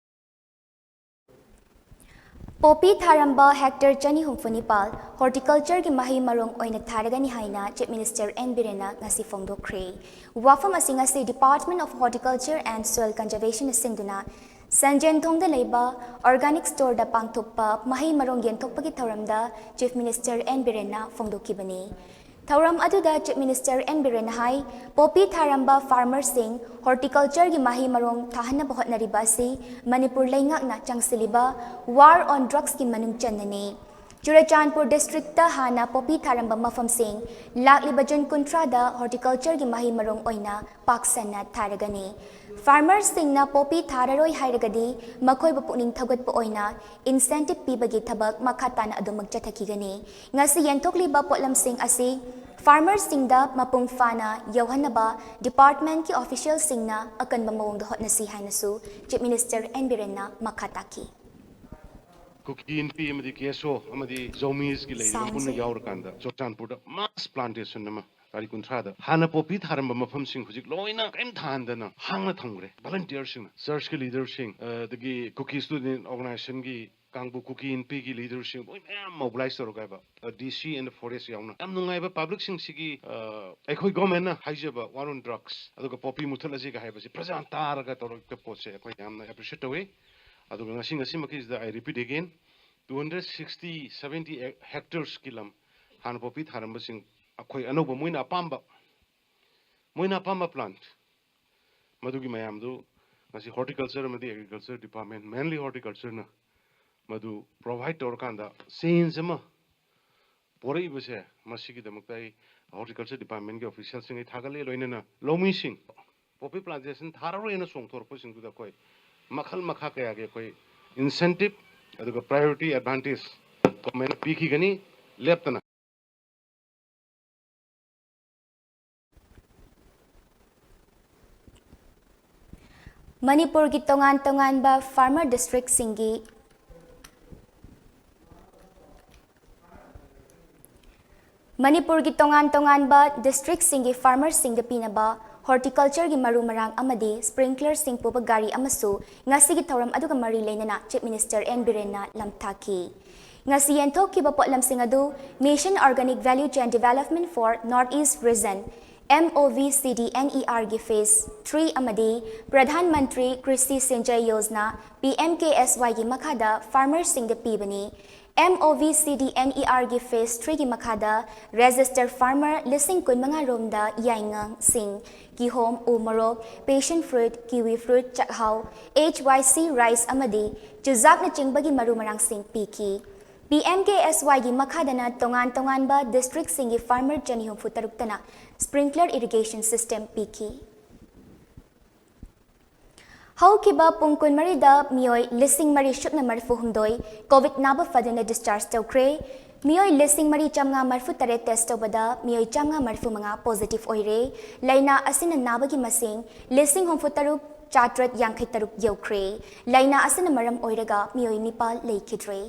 ꯄꯣꯄꯤ ꯊꯥꯔꯝꯕ ꯍꯦꯛꯇꯔ ꯆꯅꯤ ꯍꯨꯝꯐꯨ ꯅꯤꯄꯥꯜ ꯍꯣꯔꯇꯤꯀꯜꯆꯔꯒꯤ ꯃꯍꯩ ꯃꯔꯣꯡ ꯑꯣꯏꯅ ꯊꯥꯔꯒꯅꯤ ꯍꯥꯏꯅ ꯆꯤꯐ ꯃꯤꯅꯤꯁꯇꯔ ꯑꯦꯟ ꯕꯤꯔꯦꯟꯅ ꯉꯁꯤ ꯐꯣꯡꯗꯣꯛꯈ꯭ꯔꯦ꯫ ꯋꯥꯐꯝ ꯑꯁꯤ ꯉꯁꯤ Department of Horticulture and Soil Conservationꯅ ꯁꯤꯟꯗꯨꯅ ꯁꯟꯖꯦꯟꯊꯣꯡꯗ ꯂꯩꯕ ꯑꯣꯔꯒꯥꯅꯤꯛ ꯁ꯭ꯇꯣꯔꯗ ꯄꯥꯡꯊꯣꯛꯄ ꯃꯍꯩ ꯃꯔꯣꯡ ꯌꯦꯟꯊꯣꯛꯄꯒꯤ ꯊꯧꯔꯝꯗ ꯆꯤꯐ ꯃꯤꯅꯤꯁꯇꯔ ꯑꯦꯟ ꯕꯤꯔꯦꯟꯅ ꯐꯣꯡꯗꯣꯛꯈꯤꯕꯅꯤ꯫ ꯊꯧꯔꯝ ꯑꯗꯨꯗ ꯆꯤꯐ ꯃꯤꯅꯤꯁꯇꯔ ꯑꯦꯟ ꯕꯤꯔꯦꯟꯅ ꯍꯥꯏ, ꯄꯣꯄꯤ ꯊꯥꯔꯝꯕ ꯐꯥꯔꯃꯔꯁꯤꯡ ꯍꯣꯔꯇꯤꯀꯜꯆꯔꯒꯤ ꯃꯍꯩ ꯃꯔꯣꯡ ꯊꯥꯍꯟꯅꯕ ꯍꯣꯠꯅꯔꯤꯕ ꯑꯁꯤ ꯃꯅꯤꯄꯨꯔ ꯂꯩꯉꯥꯛꯅ ꯆꯪꯁꯤꯜꯂꯤꯕ War on Drugsꯀꯤ ꯃꯅꯨꯡ ꯆꯟꯅꯅꯤ꯫ ꯆꯨꯔꯆꯥꯟꯄꯨꯔ ꯗꯤꯁꯇ꯭ꯔꯤꯛꯇ ꯍꯥꯟꯅ ꯄꯣꯄꯤ ꯊꯥꯔꯝꯕ ꯃꯐꯝꯁꯤꯡ ꯂꯥꯛꯂꯤꯕ ꯖꯨꯟ ꯀꯨꯟꯊ꯭ꯔꯥꯗ ꯍꯣꯔꯇꯤꯀꯜꯆꯔꯒꯤ ꯃꯍꯩ ꯃꯔꯣꯡ ꯑꯣꯏꯅ ꯄꯥꯛ ꯁꯟꯅ ꯊꯥꯔꯒꯅꯤ꯫ ꯐꯥꯔꯃꯔꯁꯤꯡꯅ ꯄꯣꯄꯤ ꯊꯥꯔꯔꯣꯏ ꯍꯥꯏꯔꯒꯗꯤ ꯃꯈꯣꯏꯕꯨ ꯄꯨꯛꯅꯤꯡ ꯊꯧꯒꯠꯄ ꯑꯣꯏꯅ ꯏꯟꯁꯦꯟꯇꯤꯚ ꯄꯤꯕꯒꯤ ꯊꯕꯛ ꯃꯈꯥ ꯇꯥꯅ ꯑꯗꯨꯃꯛ ꯆꯠꯊꯈꯤꯒꯅꯤ꯫ ꯉꯁꯤ ꯌꯦꯟꯊꯣꯛꯂꯤꯕ ꯄꯣꯠꯂꯝꯁꯤꯡ ꯑꯁꯤ ꯐꯥꯔꯃꯔꯁꯤꯡꯗ ꯃꯄꯨꯡ ꯐꯥꯅ ꯌꯧꯍꯟꯅꯕ ꯗꯤꯄꯥꯔꯠꯃꯦꯟꯠꯀꯤ ꯑꯣꯐꯤꯁꯤꯌꯦꯜꯁꯤꯡꯅ ꯑꯀꯟꯕ ꯃꯑꯣꯡꯗ ꯍꯣꯠꯅꯁꯤ ꯍꯥꯏꯅꯁꯨ ꯆꯤꯐ ꯃꯤꯅꯤꯁꯇꯔ ꯑꯦꯟ ꯕꯤꯔꯦꯟꯅ ꯃꯈꯥ ꯇꯥꯈꯤ꯫ ꯀꯨꯀꯤ ꯏꯟꯄꯤ ꯑꯃꯗꯤ ꯀꯦꯁꯣ ꯑꯃꯗꯤ ꯖꯧꯃꯤꯁꯀꯤ ꯂꯩꯔꯤꯕ ꯄꯨꯟꯅ ꯌꯥꯎꯔꯀꯥꯟꯗ ꯆꯨꯔꯆꯥꯟꯄꯨꯔꯗ ꯃꯥꯁ ꯄ꯭ꯂꯥꯟꯇꯦꯁꯟ ꯑꯃ ꯇꯥꯔꯤꯛ ꯀꯨꯟꯊ꯭ꯔꯥꯗ ꯍꯥꯟꯅ ꯄꯣꯄꯤ ꯊꯥꯔꯝꯕ ꯃꯐꯝꯁꯤꯡ ꯍꯧꯖꯤꯛ ꯂꯣꯏꯅ ꯀꯔꯤꯝ ꯊꯥꯍꯟꯗꯅ ꯍꯥꯡꯅ ꯊꯝꯈ꯭ꯔꯦ꯫ ꯚꯣꯂꯟꯇꯤꯌꯔꯁꯤꯡꯅ, ꯆꯔꯆꯀꯤ ꯂꯤꯗꯔꯁꯤꯡ, ꯑꯗꯒꯤ ꯀꯨꯀꯤ ꯁ꯭ꯇꯨꯗꯦꯟꯠ ꯑꯣꯔꯒꯅꯥꯏꯖꯦꯁꯟꯒꯤ ꯀꯥꯡꯕꯨ, ꯀꯨꯀꯤ ꯏꯟꯄꯤꯒꯤ ꯂꯤꯗꯔꯁꯤꯡ ꯂꯣꯏ ꯃꯌꯥꯝ ꯃꯣꯕꯤꯂꯥꯏꯁ ꯇꯧꯔꯒ ꯍꯥꯏꯕ, ꯗꯤ ꯁꯤ ꯑꯦꯟ ꯐꯣꯔꯦꯁ ꯌꯥꯎꯅ ꯌꯥꯝ ꯅꯨꯡꯉꯥꯏꯕ ꯄꯕ꯭ꯂꯤꯛꯁꯤꯡꯁꯤꯒꯤ, ꯑ, ꯑꯩꯈꯣꯏ ꯒꯣꯔꯃꯦꯟꯅ ꯍꯥꯏꯖꯕ War on Drugs ꯑꯗꯨꯒ ꯄꯣꯄꯤ ꯃꯨꯊꯠꯂꯁꯤꯒ ꯍꯥꯏꯕꯁꯤ ꯄ꯭ꯔꯖꯥ ꯇꯥꯔꯒ ꯇꯧꯔꯛꯄ ꯄꯣꯠꯁꯦ ꯑꯩꯈꯣꯏ ꯌꯥꯝꯅ ꯑꯦꯄ꯭ꯔꯤꯁꯤꯌꯦꯠ ꯇꯧꯏ꯫ ꯑꯗꯨꯒ ꯉꯁꯤ, ꯉꯁꯤꯃꯛꯀꯤꯁꯤꯗ I repeat again, two hundred sixty, seventy hectaresꯀꯤ ꯂꯝ ꯍꯥꯟꯅ ꯄꯣꯄꯤ ꯊꯥꯔꯝꯕꯁꯤꯡ ꯑꯩꯈꯣꯏ ꯑꯅꯧꯕ ꯃꯣꯏꯅ ꯑꯄꯥꯝꯕ, ꯃꯣꯏꯅ ꯑꯄꯥꯝꯕ ꯄ꯭ꯂꯥꯟꯠ ꯃꯗꯨꯒꯤ ꯃꯌꯥꯝꯗꯨ ꯉꯁꯤ ꯍꯣꯔꯇꯤꯀꯜꯆꯔ ꯑꯃꯗꯤ ꯑꯦꯒ꯭ꯔꯤꯀꯜꯆꯔ ꯗꯤꯄꯥꯔꯠꯃꯦꯟꯠ, ꯃꯦꯟꯂꯤ ꯍꯣꯔꯇꯤꯀꯜꯆꯔꯅ ꯃꯗꯨ ꯄ꯭ꯔꯣꯚꯥꯏꯗ ꯇꯧꯔꯀꯥꯟꯗ ꯆꯦꯟꯖ ꯑꯃ ꯄꯣꯔꯛꯏꯕꯁꯦ, ꯃꯁꯤꯒꯤꯗꯃꯛꯇ ꯑꯩ ꯍꯣꯔꯇꯤꯀꯜꯆꯔ ꯗꯤꯄꯥꯔꯠꯃꯦꯟꯠꯀꯤ ꯑꯣꯐꯤꯁꯤꯌꯦꯜꯁꯤꯡ ꯑꯩ ꯊꯥꯒꯠꯂꯦ, ꯂꯣꯏꯅꯅ ꯂꯧꯃꯤꯁꯤꯡ꯫ ꯄꯣꯄꯤ ꯄ꯭ꯂꯥꯟꯇꯦꯁꯟ ꯊꯥꯔꯔꯣꯏꯅ ꯆꯣꯡꯊꯣꯔꯛꯄꯁꯤꯡꯗꯨꯗ ꯑꯩꯈꯣꯏ ꯃꯈꯜ ꯃꯈꯥ ꯀꯌꯥꯒꯤ ꯑꯩꯈꯣꯏ ꯏꯟꯁꯦꯟꯇꯤꯚ ꯑꯗꯨꯒ ꯄ꯭ꯔꯥꯏꯌꯣꯔꯤꯇꯤ ꯑꯦꯗꯚꯥꯟꯇꯦꯖ ꯒꯣꯔꯃꯦꯟꯠꯅ ꯄꯤꯈꯤꯒꯅꯤ ꯂꯦꯞꯇꯅ꯫ ꯃꯅꯤꯄꯨꯔꯒꯤ ꯇꯣꯉꯥꯟ ꯇꯣꯉꯥꯟꯕ ꯐꯥꯔꯃꯔ ꯗꯤꯁꯇ꯭ꯔꯤꯛꯁꯤꯡꯒꯤ ꯃꯅꯤꯄꯨꯔꯒꯤ ꯇꯣꯉꯥꯟ ꯇꯣꯉꯥꯟꯕ districtꯁꯤꯡꯒꯤ farmerꯁꯤꯡꯗ ꯄꯤꯅꯕ horticultureꯒꯤ ꯃꯔꯨ ꯃꯔꯥꯡ ꯑꯃꯗꯤ sprinklerꯁꯤꯡ ꯄꯨꯕ ꯒꯥꯔꯤ ꯑꯃꯁꯨ ꯉꯁꯤꯒꯤ ꯊꯧꯔꯝ ꯑꯗꯨꯒ ꯃꯔꯤ ꯂꯩꯅꯅ Chief Minister N ꯕꯤꯔꯦꯟꯅ ꯂꯝꯊꯥꯈꯤ꯫ ꯉꯁꯤ ꯌꯦꯟꯊꯣꯛꯈꯤꯕ ꯄꯣꯠꯂꯝꯁꯤꯡ ꯑꯗꯨ Mission Organic Value Chain Development for North East Region, MOVCDNERꯒꯤ phase three ꯑꯃꯗꯤ Pradhan Mantri Krishi Sinchai Yojana, PMKSYꯒꯤ ꯃꯈꯥꯗ farmerꯁꯤꯡꯗ ꯄꯤꯕꯅꯤ꯫ MOVCDNERꯒꯤ phase threeꯒꯤ ꯃꯈꯥꯗ registered farmer ꯂꯤꯁꯤꯡ ꯀꯨꯟꯃꯉꯥ ꯔꯣꯝꯗ ꯌꯥꯏꯉꯪ, ꯁꯤꯡ, ꯀꯤꯍꯣꯝ, ꯎ ꯃꯣꯔꯣꯛ, passion fruit, kiwi fruit, ꯆꯥꯛꯍꯥꯎ, HYC rice ꯑꯃꯗꯤ ꯆꯨꯖꯥꯛꯅꯆꯤꯡꯕꯒꯤ ꯃꯔꯨ ꯃꯔꯥꯡꯁꯤꯡ ꯄꯤꯈꯤ꯫ PMKSYꯒꯤ ꯃꯈꯥꯗꯅ ꯇꯣꯉꯥꯟ ꯇꯣꯉꯥꯟꯕ districtꯁꯤꯡꯒꯤ farmer ꯆꯅꯤ ꯍꯨꯝꯐꯨ ꯇꯔꯨꯛꯇꯅ sprinkler irrigation system ꯄꯤꯈꯤ꯫ ꯍꯧꯈꯤꯕ ꯄꯨꯡ ꯀꯨꯟꯃꯔꯤꯗ ꯃꯤꯑꯣꯏ ꯂꯤꯁꯤꯡ ꯃꯔꯤ ꯁꯨꯞꯅ ꯃꯔꯤꯐꯨ ꯍꯨꯝꯗꯣꯏ COVID ꯅꯥꯕ ꯐꯗꯨꯅ discharge ꯇꯧꯈ꯭ꯔꯦ꯫ ꯃꯤꯑꯣꯏ ꯂꯤꯁꯤꯡ ꯃꯔꯤ ꯆꯥꯝꯃꯉꯥ ꯃꯔꯤꯐꯨ ꯇꯔꯦꯠ test ꯇꯧꯕꯗ ꯃꯤꯑꯣꯏ ꯆꯥꯝꯃꯉꯥ ꯃꯔꯤꯐꯨ ꯃꯉꯥ positive ꯑꯣꯏꯔꯦ꯫ ꯂꯥꯏꯅꯥ ꯑꯁꯤꯅ ꯅꯥꯕꯒꯤ ꯃꯁꯤꯡ ꯂꯤꯁꯤꯡ ꯍꯨꯝꯐꯨ ꯇꯔꯨꯛ ꯆꯥꯇ꯭ꯔꯦꯠ ꯌꯥꯡꯈꯩ ꯇꯔꯨꯛ ꯌꯧꯈ꯭ꯔꯦ꯫ ꯂꯥꯏꯅꯥ ꯑꯁꯤꯅ ꯃꯔꯝ ꯑꯣꯏꯔꯒ ꯃꯤꯑꯣꯏ ꯅꯤꯄꯥꯜ ꯂꯩꯈꯤꯗ꯭ꯔꯦ꯫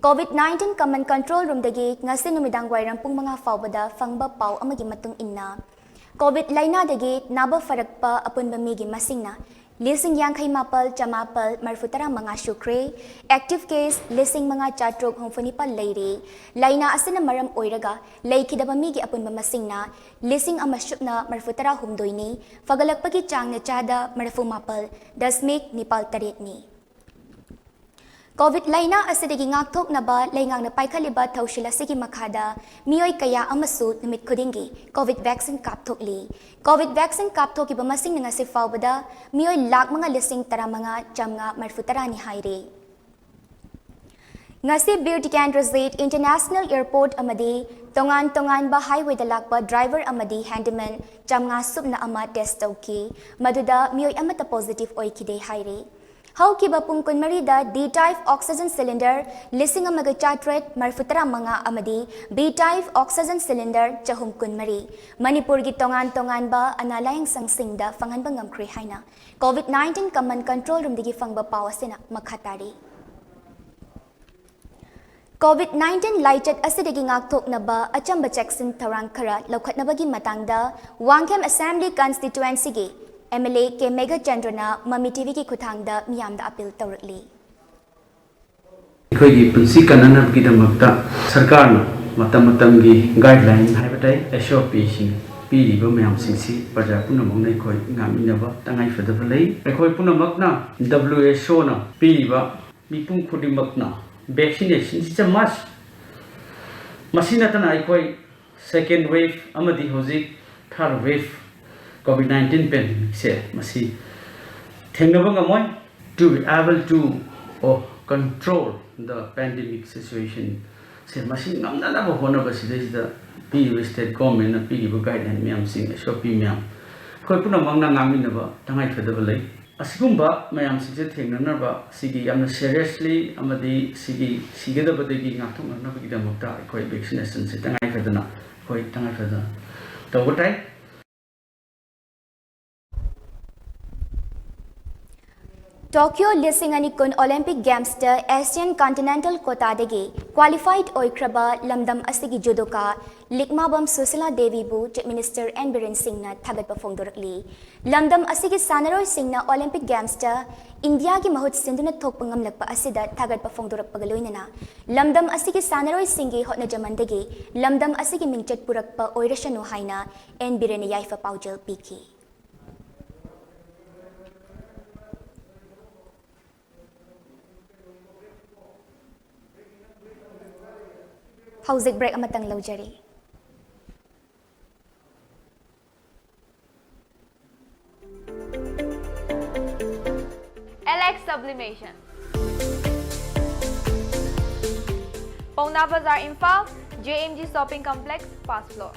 COVID nineteen common control roomꯗꯒꯤ ꯉꯁꯤ ꯅꯨꯃꯤꯗꯥꯡ ꯋꯥꯏꯔꯝ ꯄꯨꯡ ꯃꯉꯥ ꯐꯥꯎꯕꯗ ꯐꯪꯕ ꯄꯥꯎ ꯑꯃꯒꯤ ꯃꯇꯨꯡ ꯏꯟꯅ, COVID ꯂꯥꯏꯅꯥꯗꯒꯤ ꯅꯥꯕ ꯐꯔꯛꯄ ꯑꯄꯨꯟꯕ ꯃꯤꯒꯤ ꯃꯁꯤꯡꯅ ꯂꯤꯁꯤꯡ ꯌꯥꯡꯈꯩ ꯃꯥꯄꯜ ꯆꯃꯥꯄꯜ ꯃꯔꯤꯐꯨ ꯇꯔꯥ ꯃꯉꯥ ꯁꯨꯈ꯭ꯔꯦ꯫ Active case ꯂꯤꯁꯤꯡ ꯃꯉꯥ ꯆꯥꯇ꯭ꯔꯨꯛ ꯍꯨꯝꯐꯨ ꯅꯤꯄꯥꯜ ꯂꯩꯔꯤ꯫ ꯂꯥꯏꯅꯥ ꯑꯁꯤꯅ ꯃꯔꯝ ꯑꯣꯏꯔꯒ ꯂꯩꯈꯤꯗꯕ ꯃꯤꯒꯤ ꯑꯄꯨꯟꯕ ꯃꯁꯤꯡꯅ ꯂꯤꯁꯤꯡ ꯑꯃ ꯁꯨꯞꯅ ꯃꯔꯤꯐꯨ ꯇꯔꯥ ꯍꯨꯝꯗꯣꯏꯅꯤ꯫ ꯐꯒꯠꯂꯛꯄꯒꯤ ꯆꯥꯡꯅ ꯆꯥꯗ ꯃꯔꯤꯐꯨ ꯃꯥꯄꯜ ꯗꯁꯃꯤꯛ ꯅꯤꯄꯥꯜ ꯇꯔꯦꯠꯅꯤ꯫ COVID ꯂꯥꯏꯅꯥ ꯑꯁꯤꯗꯒꯤ ꯉꯥꯛꯊꯣꯛꯅꯕ ꯂꯩꯉꯥꯛꯅ ꯄꯥꯏꯈꯠꯂꯤꯕ ꯊꯧꯁꯤꯜ ꯑꯁꯤꯒꯤ ꯃꯈꯥꯗ ꯃꯤꯑꯣꯏ ꯀꯌꯥ ꯑꯃꯁꯨ ꯅꯨꯃꯤꯠ ꯈꯨꯗꯤꯡꯒꯤ COVID vaccine ꯀꯥꯞꯊꯣꯛꯂꯤ꯫ COVID vaccine ꯀꯥꯞꯊꯣꯛꯈꯤꯕ ꯃꯁꯤꯡꯅ ꯉꯁꯤ ꯐꯥꯎꯕꯗ ꯃꯤꯑꯣꯏ ꯂꯥꯈ ꯃꯉꯥ ꯂꯤꯁꯤꯡ ꯇꯔꯥꯃꯉꯥ ꯆꯥꯝꯃꯉꯥ ꯃꯔꯤꯐꯨ ꯇꯔꯥꯅꯤ ꯍꯥꯏꯔꯦ꯫ ꯉꯁꯤ ꯕꯤꯔ ꯇꯤꯀꯦꯟꯗ꯭ꯔꯖꯤꯠ International Airport ꯑꯃꯗꯤ ꯇꯣꯉꯥꯟ ꯇꯣꯉꯥꯟꯕ highwayꯗ ꯂꯥꯛꯄ driver ꯑꯃꯗꯤ handyman ꯆꯥꯝꯃꯉꯥ ꯁꯨꯞꯅ ꯑꯃ test ꯇꯧꯈꯤ꯫ ꯃꯗꯨꯗ ꯃꯤꯑꯣꯏ ꯑꯃꯠꯇ positive ꯑꯣꯏꯈꯤꯗꯦ ꯍꯥꯏꯔꯤ꯫ ꯍꯧꯈꯤꯕ ꯄꯨꯡ ꯀꯨꯟꯃꯔꯤꯗ D type oxygen cylinder ꯂꯤꯁꯤꯡ ꯑꯃꯒ ꯆꯥꯇ꯭ꯔꯦꯠ ꯃꯔꯤꯐꯨ ꯇꯔꯥ ꯃꯉꯥ ꯑꯃꯗꯤ B type oxygen cylinder ꯆꯍꯨꯝ ꯀꯨꯟꯃꯔꯤ ꯃꯅꯤꯄꯨꯔꯒꯤ ꯇꯣꯉꯥꯟ ꯇꯣꯉꯥꯟꯕ ꯑꯅꯥ ꯂꯥꯌꯦꯡꯁꯪꯁꯤꯡꯗ ꯐꯪꯍꯟꯕ ꯉꯝꯈ꯭ꯔꯦ ꯍꯥꯏꯅ COVID nineteen common control roomꯗꯒꯤ ꯐꯪꯕ ꯄꯥꯎ ꯑꯁꯤꯅ ꯃꯈꯥ ꯇꯥꯔꯤ꯫ COVID nineteen ꯂꯥꯏꯆꯠ ꯑꯁꯤꯗꯒꯤ ꯉꯥꯛꯊꯣꯛꯅꯕ ꯑꯆꯝꯕ ꯆꯦꯛꯁꯤꯟ ꯊꯧꯔꯥꯡ ꯈꯔ ꯂꯧꯈꯠꯅꯕꯒꯤ ꯃꯇꯥꯡꯗ ꯋꯥꯡꯈꯦꯝ Assembly Constituencyꯒꯤ MLA ꯀꯦ ꯃꯦꯘꯆꯟꯗ꯭ꯔꯅ ꯃꯃꯤ TVꯒꯤ ꯈꯨꯠꯊꯥꯡꯗ ꯃꯤꯌꯥꯝꯗ appeal ꯇꯧꯔꯛꯂꯤ꯫ ꯑꯩꯈꯣꯏꯒꯤ ꯄꯨꯟꯁꯤ ꯀꯟꯅꯅꯕꯒꯤꯗꯃꯛꯇ ꯁꯔꯀꯥꯔꯅ ꯃꯇꯝ ꯃꯇꯝꯒꯤ guideline ꯍꯥꯏꯕ ꯇꯥꯏ, SOPꯁꯤꯡ ꯄꯤꯔꯤꯕ ꯃꯌꯥꯝꯁꯤꯡꯁꯤ ꯄ꯭ꯔꯖꯥ ꯄꯨꯝꯅꯃꯛꯅ ꯑꯩꯈꯣꯏ ꯉꯥꯛꯃꯤꯟꯅꯕ ꯇꯉꯥꯏꯐꯗꯕ ꯂꯩ꯫ ꯑꯩꯈꯣꯏ ꯄꯨꯝꯅꯃꯛꯅ WHOꯅ ꯄꯤꯔꯤꯕ ꯃꯤꯄꯨꯝ ꯈꯨꯗꯤꯡꯃꯛꯅ vaccination is a must꯫ ꯃꯁꯤ ꯅꯠꯇꯅ ꯑꯩꯈꯣꯏ second wave ꯑꯃꯗꯤ ꯍꯧꯖꯤꯛ third wave COVID nineteen pandemicꯁꯦ ꯃꯁꯤ ꯊꯦꯡꯅꯕ ꯉꯝꯃꯣꯏ꯫ To be able to, oh, control the pandemic situationꯁꯦ ꯃꯁꯤ ꯉꯝꯅꯅꯕ ꯍꯣꯠꯅꯕ ꯁꯤꯗꯩꯁꯤꯗ ꯄꯤꯔꯤꯕ state governmentꯅ ꯄꯤꯔꯤꯕ guideline ꯃꯌꯥꯝꯁꯤꯡ, SOP ꯃꯌꯥꯝ ꯑꯩꯈꯣꯏ ꯄꯨꯝꯅꯃꯛꯅ ꯉꯥꯛꯃꯤꯟꯅꯕ ꯇꯉꯥꯏꯐꯗꯕ ꯂꯩ꯫ ꯑꯁꯤꯒꯨꯝꯕ ꯃꯌꯥꯝꯁꯤꯡꯁꯦ ꯊꯦꯡꯅꯅꯕ ꯁꯤꯒꯤ ꯌꯥꯝꯅ seriously ꯑꯃꯗꯤ ꯁꯤꯒꯤ ꯁꯤꯒꯗꯕꯗꯒꯤ ꯉꯥꯛꯊꯣꯛꯅꯅꯕꯒꯤꯗꯃꯛꯇ ꯑꯩꯈꯣꯏ vaccinationꯁꯦ ꯇꯉꯥꯏꯐꯗꯅ ꯑꯩꯈꯣꯏ ꯇꯉꯥꯏꯐꯗꯅ ꯇꯧꯕ ꯇꯥꯏ꯫ Tokyo ꯂꯤꯁꯤꯡ ꯑꯅꯤ ꯀꯨꯟ Olympic Gamesꯇ Asian Continental quotaꯗꯒꯤ qualified ꯑꯣꯏꯈ꯭ꯔꯕ ꯂꯝꯗꯝ ꯑꯁꯤꯒꯤ judoka ꯂꯤꯛꯃꯥꯕꯝ Sushila ꯗꯦꯕꯤꯕꯨ Chief Minister N Biren ꯁꯤꯡꯅ ꯊꯥꯒꯠꯄ ꯐꯣꯡꯗꯣꯔꯛꯂꯤ꯫ ꯂꯝꯗꯝ ꯑꯁꯤꯒꯤ ꯁꯥꯟꯅꯔꯣꯏꯁꯤꯡꯅ Olympic Gamesꯇ ꯏꯟꯗꯤꯌꯥꯒꯤ ꯃꯍꯨꯠ ꯁꯤꯟꯗꯨꯅ ꯊꯣꯛꯄ ꯉꯝꯂꯛꯄ ꯑꯁꯤꯗ ꯊꯥꯒꯠꯄ ꯐꯣꯡꯗꯣꯔꯛꯄꯒ ꯂꯣꯏꯅꯅ ꯂꯝꯗꯝ ꯑꯁꯤꯒꯤ ꯁꯥꯟꯅꯔꯣꯏꯁꯤꯡꯒꯤ ꯍꯣꯠꯅꯖꯃꯟꯗꯒꯤ ꯂꯝꯗꯝ ꯑꯁꯤꯒꯤ ꯃꯤꯡꯆꯠ ꯄꯨꯔꯛꯄ ꯑꯣꯏꯔꯁꯅꯨ ꯍꯥꯏꯅ N ꯕꯤꯔꯦꯟꯅ ꯌꯥꯏꯐ ꯄꯥꯎꯖꯦꯜ ꯄꯤꯈꯤ꯫ ꯍꯧꯖꯤꯛ break ꯑꯃꯇꯪ ꯂꯧꯖꯔꯤ꯫ Alex Sublimation, Paona Bazar, Imphal, J M G Shopping Complex, first floor꯫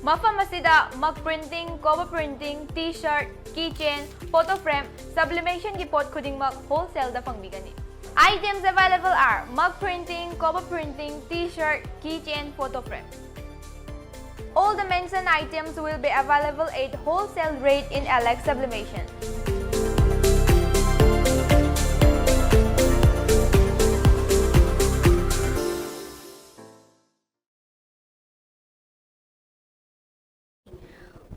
ꯃꯐꯝ ꯑꯁꯤꯗ mug printing, cover printing, T-shirt, keychain, photo frame, sublimationꯒꯤ ꯄꯣꯠ ꯈꯨꯗꯤꯡꯃꯛ wholesaleꯗ ꯐꯪꯕꯤꯒꯅꯤ꯫ Items available are mug printing, cover printing, T-shirt, keychain, photo frame. All the mentioned items will be available at wholesale rate in Alex Sublimation.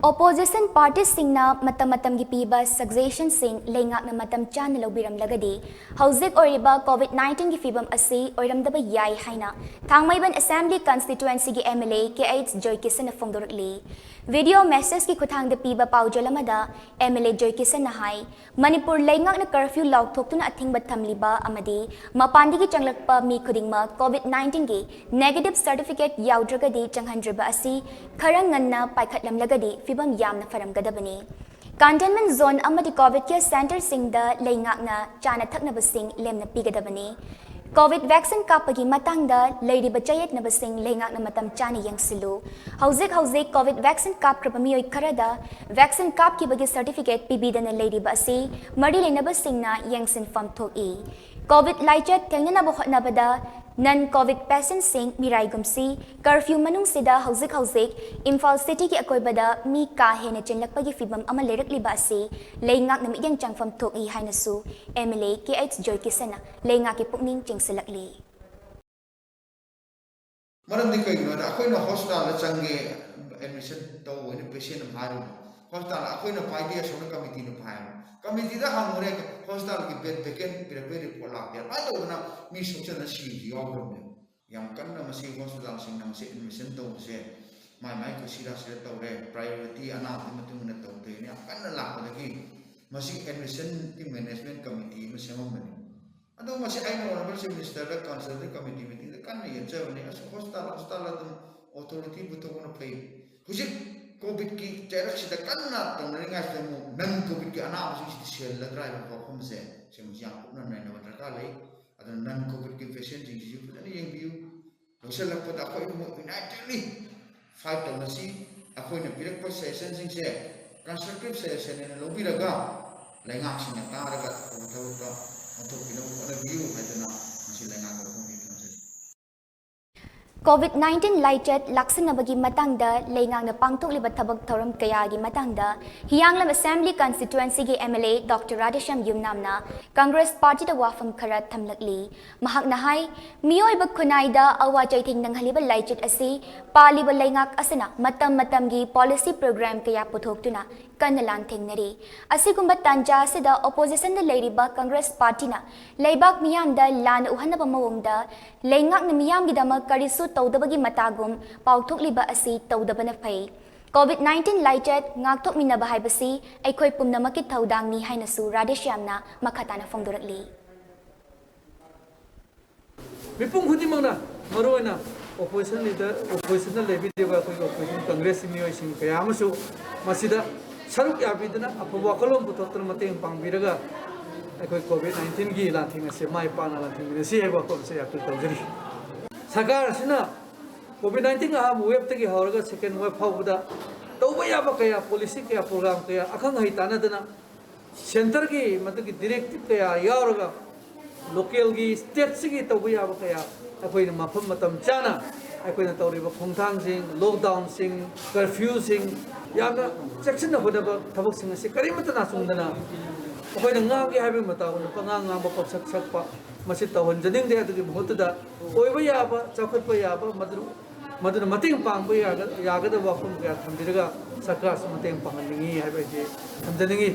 Opposition parties ꯁꯤꯡꯅ ꯃꯇꯝ ꯃꯇꯝꯒꯤ ꯄꯤꯕ suggestion ꯁꯤꯡ ꯂꯩꯉꯥꯛꯅ ꯃꯇꯝ ꯆꯥꯅ ꯂꯧꯕꯤꯔꯝꯂꯒꯗꯤ ꯍꯧꯖꯤꯛ ꯑꯣꯏꯔꯤꯕ COVID nineteen ꯒꯤ ꯐꯤꯕꯝ ꯑꯁꯤ ꯑꯣꯏꯔꯝꯗꯕ ꯌꯥꯏ ꯍꯥꯏꯅ ꯊꯥꯡꯃꯩꯕꯟ Assembly Constituency ꯒꯤ M L A K H ꯖꯣꯏꯀꯤꯁꯟꯅ ꯐꯣꯡꯗꯣꯔꯛꯂꯤ꯫ Video message ꯀꯤ ꯈꯨꯠꯊꯥꯡꯗ ꯄꯤꯕ ꯄꯥꯎꯖꯦꯜ ꯑꯃꯗ M L A ꯖꯣꯏꯀꯤꯁꯟꯅ ꯍꯥꯏ, ꯃꯅꯤꯄꯨꯔ ꯂꯩꯉꯥꯛꯅ curfew ꯂꯥꯎꯊꯣꯛꯇꯨꯅ ꯑꯊꯤꯡꯕ ꯊꯝꯂꯤꯕ ꯑꯃꯗꯤ ꯃꯄꯥꯟꯗꯒꯤ ꯆꯪꯂꯛꯄ ꯃꯤ ꯈꯨꯗꯤꯡꯃꯛ COVID nineteen ꯒꯤ negative certificate ꯌꯥꯎꯗ꯭ꯔꯒꯗꯤ ꯆꯪꯍꯟꯗ꯭ꯔꯤꯕ ꯑꯁꯤ ꯈꯔ ꯉꯟꯅ ꯄꯥꯏꯈꯠꯂꯝꯂꯒꯗꯤ ꯐꯤꯕꯝ ꯌꯥꯝꯅ ꯐꯔꯝꯒꯗꯕꯅꯤ꯫ Containment zone ꯑꯃꯗꯤ COVID care centre ꯁꯤꯡꯗ ꯂꯩꯉꯥꯛꯅ ꯆꯥꯅ ꯊꯛꯅꯕꯁꯤꯡ ꯂꯦꯝꯅ ꯄꯤꯒꯗꯕꯅꯤ꯫ COVID vaccine ꯀꯥꯞꯄꯒꯤ ꯃꯇꯥꯡꯗ ꯂꯩꯔꯤꯕ ꯆꯌꯦꯠꯅꯕꯁꯤꯡ ꯂꯩꯉꯥꯛꯅ ꯃꯇꯝ ꯆꯥꯅ ꯌꯦꯡꯁꯤꯜꯂꯨ꯫ ꯍꯧꯖꯤꯛ ꯍꯧꯖꯤꯛ COVID vaccine ꯀꯥꯞꯈ꯭ꯔꯕ ꯃꯤꯑꯣꯏ ꯈꯔꯗ vaccine ꯀꯥꯞꯈꯤꯕꯒꯤ certificate ꯄꯤꯕꯤꯗꯅ ꯂꯩꯔꯤꯕ ꯑꯁꯤ ꯃꯔꯤ ꯂꯩꯅꯕꯁꯤꯡꯅ ꯌꯦꯡꯁꯤꯟꯐꯝ ꯊꯣꯛꯏ꯫ COVID ꯂꯥꯏꯆꯠ ꯊꯦꯡꯅꯅꯕ ꯍꯣꯠꯅꯕꯗ non COVID patient ꯁꯤꯡ ꯃꯤꯔꯥꯏꯒꯨꯝꯁꯤ꯫ Curfew ꯃꯅꯨꯡꯁꯤꯗ ꯍꯧꯖꯤꯛ ꯍꯧꯖꯤꯛ ꯏꯝꯐꯥꯜ city ꯒꯤ ꯑꯀꯣꯏꯕꯗ ꯃꯤ ꯀꯥ ꯍꯦꯟꯅ ꯆꯤꯜꯂꯛꯄꯒꯤ ꯐꯤꯕꯝ ꯑꯃ ꯂꯩꯔꯛꯂꯤꯕ ꯑꯁꯤ ꯂꯩꯉꯥꯛꯅ ꯃꯤꯠꯌꯦꯡ ꯆꯪꯐꯝ ꯊꯣꯛꯏ ꯍꯥꯏꯅꯁꯨ M L A K H ꯖꯣꯏꯀꯤꯁꯟꯅ ꯂꯩꯉꯥꯛꯀꯤ ꯄꯨꯛꯅꯤꯡ ꯆꯤꯡꯁꯤꯜꯂꯛꯂꯤ꯫ ꯃꯔꯝꯗꯤ ꯀꯩꯒꯤꯅꯣ ꯍꯥꯏꯗ, ꯑꯩꯈꯣꯏꯅ hospital ꯗ ꯆꯪꯒꯦ, admission ꯇꯧ ꯍꯥꯏꯅ patient ꯑꯃ ꯍꯥꯏꯔꯨꯕ, hospital ꯑꯩꯈꯣꯏꯅ ꯄꯥꯏꯗꯦ, ꯑꯁꯣꯝꯅ committee ꯅ ꯄꯥꯏ꯫ Committee ꯗ ꯍꯪꯉꯨꯔꯦ, hospital ꯒꯤ bed vacant ꯄꯤꯔꯛꯄꯩ report ꯂꯥꯛꯇꯦ꯫ ꯑꯗꯨꯃꯥꯏꯅ ꯇꯧꯗꯅ ꯃꯤ ꯁꯣꯛꯆꯟꯅ ꯁꯤꯕꯁꯨ ꯌꯥꯎꯈ꯭ꯔꯕꯅꯦ꯫ ꯌꯥꯝ ꯀꯟꯅ ꯃꯁꯤ hospital ꯁꯤꯡꯅ ꯃꯁꯤ admission ꯇꯧꯕꯁꯦ ꯃꯥꯏ ꯃꯥꯏ ꯀꯨꯁꯤꯔꯥꯁꯤꯗ ꯇꯧꯔꯦ꯫ Priority ꯑꯅꯥꯕꯒꯤ ꯃꯇꯨꯡ ꯏꯟꯅ ꯇꯧꯗꯦꯅ ꯌꯥꯝ ꯀꯟꯅ ꯂꯥꯛꯄꯗꯒꯤ ꯃꯁꯤ admission ꯒꯤ management committee ꯑꯃ ꯁꯦꯝꯃꯝꯕꯅꯤ꯫ ꯑꯗꯣ ꯃꯁꯤ ꯑꯩꯅ Honourable Chief Minister ꯗ consultative committee meeting ꯗ ꯀꯟꯅ ꯌꯦꯠꯆꯕꯅꯤ꯫ ꯑꯁ, hospital, hospital ꯑꯗꯨꯝ authority ꯄꯨꯊꯣꯛꯄꯅ ꯐꯩ꯫ ꯍꯧꯖꯤꯛ COVID ꯀꯤ ꯆꯩꯔꯛꯁꯤꯗ ꯀꯟꯅ ꯇꯧꯅꯔꯤꯉꯩꯁꯤꯗ ꯑꯃꯨꯛ non COVID ꯀꯤ ꯑꯅꯥꯕꯁꯤꯡꯁꯤꯗꯤ ꯁꯦꯜꯂꯗ꯭ꯔꯥ ꯍꯥꯏꯕ ꯋꯥꯐꯝꯁꯦ, ꯁꯤꯃꯁꯨ ꯌꯥꯝ ꯀꯨꯞꯅ ꯅꯩꯅꯕ ꯗꯔꯀꯥꯔ ꯂꯩ꯫ ꯑꯗꯨꯅ non COVID ꯀꯤ patient ꯁꯤꯡꯁꯤꯁꯨ ꯐꯖꯅ ꯌꯦꯡꯕꯤꯌꯨ꯫ ꯂꯧꯁꯤꯜꯂꯛꯄꯗ ꯑꯩꯈꯣꯏ ꯑꯍꯨꯝꯃꯛ unitedly fight ꯇꯧꯅꯁꯤ꯫ ꯑꯩꯈꯣꯏꯅ ꯄꯤꯔꯛꯄ suggestion ꯁꯤꯡꯁꯦ constructive suggestion ꯑꯣꯏꯅ ꯂꯧꯕꯤꯔꯒ ꯂꯩꯉꯥꯛꯁꯤꯡꯅ ꯇꯥꯔꯒ ꯑꯐꯕ ꯊꯕꯛꯇ ꯑꯣꯟꯊꯣꯛꯄꯤꯅꯕ ꯍꯣꯠꯅꯕꯤꯌꯨ ꯍꯥꯏꯗꯨꯅ ꯉꯁꯤ ꯂꯩꯉꯥꯛꯀꯤ ꯋꯥꯐꯝ ꯊꯝꯖꯔꯤ꯫ COVID nineteen ꯂꯥꯏꯆꯠ ꯂꯥꯛꯁꯤꯟꯅꯕꯒꯤ ꯃꯇꯥꯡꯗ ꯂꯩꯉꯥꯛꯅ ꯄꯥꯡꯊꯣꯛꯂꯤꯕ ꯊꯕꯛ ꯊꯧꯔꯝ ꯀꯌꯥꯒꯤ ꯃꯇꯥꯡꯗ ꯍꯤꯌꯥꯡꯂꯝ Assembly Constituencyꯒꯤ MLA Doctor Radheshyam Yumnamꯅ Congress Partyꯗ ꯋꯥꯐꯝ ꯈꯔ ꯊꯝꯂꯛꯂꯤ꯫ ꯃꯍꯥꯛꯅ ꯍꯥꯏ, ꯃꯤꯑꯣꯏꯕ ꯈꯨꯟꯅꯥꯏꯗ ꯑꯋꯥ ꯆꯩꯊꯦꯡ ꯅꯪꯍꯜꯂꯤꯕ ꯂꯥꯏꯆꯠ ꯑꯁꯤ ꯄꯥꯜꯂꯤꯕ ꯂꯩꯉꯥꯛ ꯑꯁꯤꯅ ꯃꯇꯝ ꯃꯇꯝꯒꯤ policy program ꯀꯌꯥ ꯄꯨꯊꯣꯛꯇꯨꯅ ꯀꯟꯅ ꯂꯥꯟꯊꯦꯡꯅꯔꯤ꯫ ꯑꯁꯤꯒꯨꯝꯕ ꯇꯥꯟꯖꯥ ꯑꯁꯤꯗ Oppositionꯗ ꯂꯩꯔꯤꯕ Congress Partyꯅ ꯂꯩꯕꯥꯛ ꯃꯤꯌꯥꯝꯗ ꯂꯥꯟꯅ ꯎꯍꯟꯅꯕ ꯃꯑꯣꯡꯗ ꯂꯩꯉꯥꯛꯅ ꯃꯤꯌꯥꯝꯒꯤꯗꯃꯛ ꯀꯔꯤꯁꯨ ꯇꯧꯗꯕꯒꯤ ꯃꯇꯥꯒꯨꯝ ꯄꯥꯎꯊꯣꯛꯂꯤꯕ ꯑꯁꯤ ꯇꯧꯗꯕꯅ ꯐꯩ꯫ COVID nineteen ꯂꯥꯏꯆꯠ ꯉꯥꯛꯊꯣꯛꯃꯤꯟꯅꯕ ꯍꯥꯏꯕꯁꯤ ꯑꯩꯈꯣꯏ ꯄꯨꯝꯅꯃꯛꯀꯤ ꯊꯧꯗꯥꯡꯅꯤ ꯍꯥꯏꯅꯁꯨ Radheshyamꯅ ꯃꯈꯥ ꯇꯥꯅ ꯐꯣꯡꯗꯣꯔꯛꯂꯤ꯫ ꯃꯤꯄꯨꯝ ꯈꯨꯗꯤꯡꯃꯛꯅ, ꯃꯔꯨꯑꯣꯏꯅ Opposition leader, Oppositionꯗ ꯂꯩꯕꯤꯔꯤꯕ ꯑꯩꯈꯣꯏꯒꯤ Opposition Congressꯀꯤ ꯃꯤꯑꯣꯏꯁꯤꯡ ꯀꯌꯥ ꯑꯃꯁꯨ ꯃꯁꯤꯗ ꯁꯔꯨꯛ ꯌꯥꯕꯤꯗꯨꯅ ꯑꯐꯕ ꯋꯥꯈꯜꯂꯣꯟ ꯄꯨꯊꯣꯛꯇꯨꯅ ꯃꯇꯦꯡ ꯄꯥꯡꯕꯤꯔꯒ ꯑꯩꯈꯣꯏ COVID nineteenꯒꯤ ꯂꯥꯟꯊꯦꯡ ꯑꯁꯤ ꯃꯥꯏ ꯄꯥꯛꯅ ꯂꯥꯟꯊꯦꯡꯃꯤꯟꯅꯁꯤ ꯍꯥꯏꯕ ꯋꯥꯐꯝ ꯑꯁꯤ ꯑꯩꯈꯣꯏ ꯇꯧꯖꯔꯤ꯫ ꯁꯔꯀꯥꯔ ꯑꯁꯤꯅ COVID nineteen ꯑꯍꯥꯟꯕ waveꯇꯒꯤ ꯍꯧꯔꯒ second wave ꯐꯥꯎꯕꯗ ꯇꯧꯕ ꯌꯥꯕ ꯀꯌꯥ, policy ꯀꯌꯥ, program ꯀꯌꯥ ꯑꯈꯪ ꯑꯍꯩ ꯇꯥꯟꯅꯗꯅ centreꯒꯤ ꯃꯗꯨꯒꯤ directive ꯀꯌꯥ ꯌꯥꯎꯔꯒ localꯒꯤ stateꯁꯤꯒꯤ ꯇꯧꯕ ꯌꯥꯕ ꯀꯌꯥ ꯑꯩꯈꯣꯏꯅ ꯃꯐꯝ ꯃꯇꯝ ꯆꯥꯅ ꯑꯩꯈꯣꯏꯅ ꯇꯧꯔꯤꯕ ꯈꯣꯡꯊꯥꯡꯁꯤꯡ, lockdownꯁꯤꯡ, curfewꯁꯤꯡ ꯌꯥꯝꯅ ꯆꯦꯛꯁꯤꯟꯅ ꯍꯣꯠꯅꯕ ꯊꯕꯛꯁꯤꯡ ꯑꯁꯤ ꯀꯔꯤꯃꯠꯇ ꯅꯥꯆꯨꯡꯗꯅ ꯑꯩꯈꯣꯏꯅ ꯉꯥꯡꯒꯦ ꯍꯥꯏꯕꯒꯤ ꯃꯇꯥꯒꯨꯝꯅ ꯄꯉꯥꯡ ꯉꯥꯡꯕ, ꯄꯪꯁꯛ ꯁꯛꯄ ꯃꯁꯤ ꯇꯧꯍꯟꯖꯅꯤꯡꯗꯦ꯫ ꯑꯗꯨꯒꯤ ꯃꯍꯨꯠꯇꯨꯗ ꯑꯣꯏꯕ ꯌꯥꯕ, ꯆꯥꯎꯈꯠꯄ ꯌꯥꯕ, ꯃꯗꯨ, ꯃꯗꯨꯅ ꯃꯇꯦꯡ ꯄꯥꯡꯕ ꯌꯥꯒ-, ꯌꯥꯒꯗꯕ ꯋꯥꯐꯝ ꯀꯌꯥ ꯊꯝꯕꯤꯔꯒ ꯁꯔꯀꯥꯔꯁꯨ ꯃꯇꯦꯡ ꯄꯥꯡꯍꯟꯅꯤꯡꯏ ꯍꯥꯏꯕ ꯑꯩꯁꯦ ꯊꯝꯖꯅꯤꯡꯏ꯫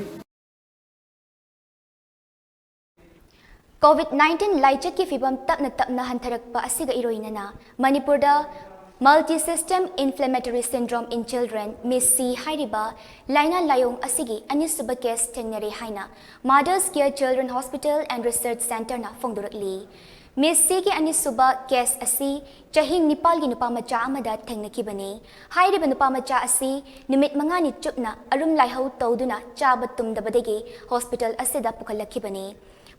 COVID nineteen ꯂꯥꯏꯆꯠꯀꯤ ꯐꯤꯚꯝ ꯇꯞꯅ ꯇꯞꯅ ꯍꯟꯊꯔꯛꯄ ꯑꯁꯤꯒ ꯏꯔꯣꯏꯅꯅ ꯃꯅꯤꯄꯨꯔꯗ Multisystem Inflammatory Syndrome in Children, MIS-C ꯍꯥꯏꯔꯤꯕ ꯂꯥꯏꯅꯥ ꯂꯥꯏꯑꯣꯡ ꯑꯁꯤꯒꯤ ꯑꯅꯤꯁꯨꯕ case ꯊꯦꯡꯅꯔꯦ ꯍꯥꯏꯅ Mothers Care Children Hospital and Research Centreꯅ ꯐꯣꯡꯗꯣꯔꯛꯂꯤ꯫ MIS-Cꯒꯤ ꯑꯅꯤꯁꯨꯕ case ꯑꯁꯤ ꯆꯍꯤ ꯅꯤꯄꯥꯜꯒꯤ ꯅꯨꯄꯥ ꯃꯆꯥ ꯑꯃꯗ ꯊꯦꯡꯅꯈꯤꯕꯅꯤ꯫ ꯍꯥꯏꯔꯤꯕ ꯅꯨꯄꯥ ꯃꯆꯥ ꯑꯁꯤ ꯅꯨꯃꯤꯠ ꯃꯉꯥꯅꯤ ꯆꯨꯞꯅ ꯑꯔꯨꯝ ꯂꯥꯏꯍꯧ ꯇꯧꯗꯨꯅ ꯆꯥꯕ ꯇꯨꯝꯗꯕꯗꯒꯤ hospital ꯑꯁꯤꯗ ꯄꯨꯈꯠꯂꯛꯈꯤꯕꯅꯤ꯫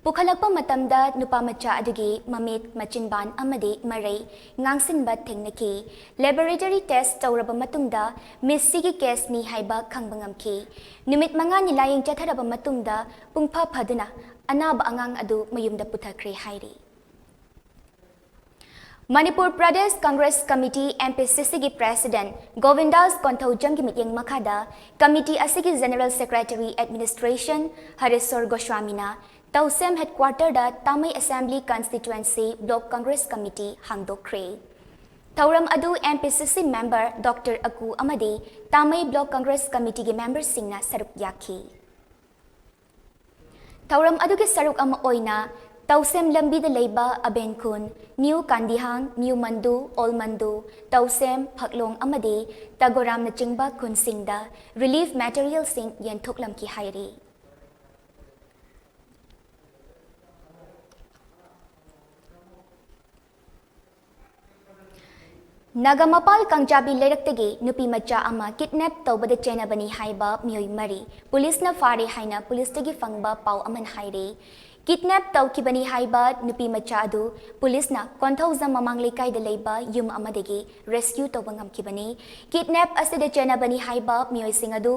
ꯄꯨꯈꯠꯂꯛꯄ ꯃꯇꯝꯗ ꯅꯨꯄꯥ ꯃꯆꯥ ꯑꯗꯨꯒꯤ ꯃꯃꯤꯠ, ꯃꯆꯤꯟꯕꯥꯟ ꯑꯃꯗꯤ ꯃꯔꯩ ꯉꯥꯡꯁꯤꯟꯕ ꯊꯦꯡꯅꯈꯤ꯫ Laboratory test ꯇꯧꯔꯕ ꯃꯇꯨꯡꯗ MIS-Cꯒꯤ caseꯅꯤ ꯍꯥꯏꯕ ꯈꯪꯕ ꯉꯝꯈꯤ꯫ ꯅꯨꯃꯤꯠ ꯃꯉꯥꯅꯤ ꯂꯥꯌꯦꯡ ꯆꯠꯊꯔꯕ ꯃꯇꯨꯡꯗ ꯄꯨꯡꯐ ꯐꯗꯨꯅ ꯑꯅꯥꯕ ꯑꯉꯥꯡ ꯑꯗꯨ ꯃꯌꯨꯝꯗ ꯄꯨꯊꯈ꯭ꯔꯦ ꯍꯥꯏꯔꯤ꯫ Manipur Pradesh Congress Committee, M P C C ꯒꯤ President ꯒꯣꯕꯤꯟꯗꯥꯁ ꯀꯣꯟꯊꯧꯖꯝꯒꯤ ꯃꯤꯠꯌꯦꯡ ꯃꯈꯥꯗ committee ꯑꯁꯤꯒꯤ General Secretary Administration ꯍꯔꯦꯁꯣꯔ ꯒꯣꯁ꯭ꯋꯥꯃꯤꯅ ꯇꯧꯁꯦꯝ headquarter ꯗ ꯇꯥꯃꯩ Assembly Constituency Block Congress Committee ꯍꯥꯡꯗꯣꯛꯈ꯭ꯔꯦ꯫ ꯊꯧꯔꯝ ꯑꯗꯨ M P C C member Doctor ꯑꯀꯨ ꯑꯃꯗꯤ ꯇꯥꯃꯩ Block Congress Committee ꯒꯤ member ꯁꯤꯡꯅ ꯁꯔꯨꯛ ꯌꯥꯈꯤ꯫ ꯊꯧꯔꯝ ꯑꯗꯨꯒꯤ ꯁꯔꯨꯛ ꯑꯃ ꯑꯣꯏꯅ ꯇꯧꯁꯦꯝ ꯂꯝꯕꯤꯗ ꯂꯩꯕ ꯑꯕꯦꯟꯈꯨꯟ, ꯅ꯭ꯌꯨ ꯀꯥꯟꯗꯤꯍꯥꯡ, ꯅ꯭ꯌꯨ ꯃꯟꯗꯨ, ꯑꯣꯜ ꯃꯟꯗꯨ, ꯇꯧꯁꯦꯝ, ꯐꯛꯂꯣꯡ ꯑꯃꯗꯤ ꯇꯒꯣꯔꯥꯝꯅꯆꯤꯡꯕ ꯈꯨꯟꯁꯤꯡꯗ relief material ꯁꯤꯡ ꯌꯦꯟꯊꯣꯛꯂꯝꯈꯤ ꯍꯥꯏꯔꯤ꯫ ꯅꯥꯒꯥ ꯃꯄꯥꯜ ꯀꯥꯡꯖꯥꯕꯤ ꯂꯩꯔꯛꯇꯒꯤ ꯅꯨꯄꯤ ꯃꯆꯥ ꯑꯃ kidnap ꯇꯧꯕꯗ ꯆꯦꯟꯅꯕꯅꯤ ꯍꯥꯏꯕ ꯃꯤꯑꯣꯏ ꯃꯔꯤ ꯄꯨꯂꯤꯁꯅ ꯐꯥꯔꯦ ꯍꯥꯏꯅ ꯄꯨꯂꯤꯁꯇꯒꯤ ꯐꯪꯕ ꯄꯥꯎ ꯑꯃꯅ ꯍꯥꯏꯔꯤ꯫ Kidnap ꯇꯧꯈꯤꯕꯅꯤ ꯍꯥꯏꯕ ꯅꯨꯄꯤ ꯃꯆꯥ ꯑꯗꯨ ꯄꯨꯂꯤꯁꯅ ꯀꯣꯟꯊꯧꯖꯝ ꯃꯃꯥꯡ ꯂꯩꯀꯥꯏꯗ ꯂꯩꯕ ꯌꯨꯝ ꯑꯃꯗꯒꯤ rescue ꯇꯧꯕ ꯉꯝꯈꯤꯕꯅꯤ꯫ Kidnap ꯑꯁꯤꯗ ꯆꯦꯟꯅꯕꯅꯤ ꯍꯥꯏꯕ ꯃꯤꯑꯣꯏꯁꯤꯡ ꯑꯗꯨ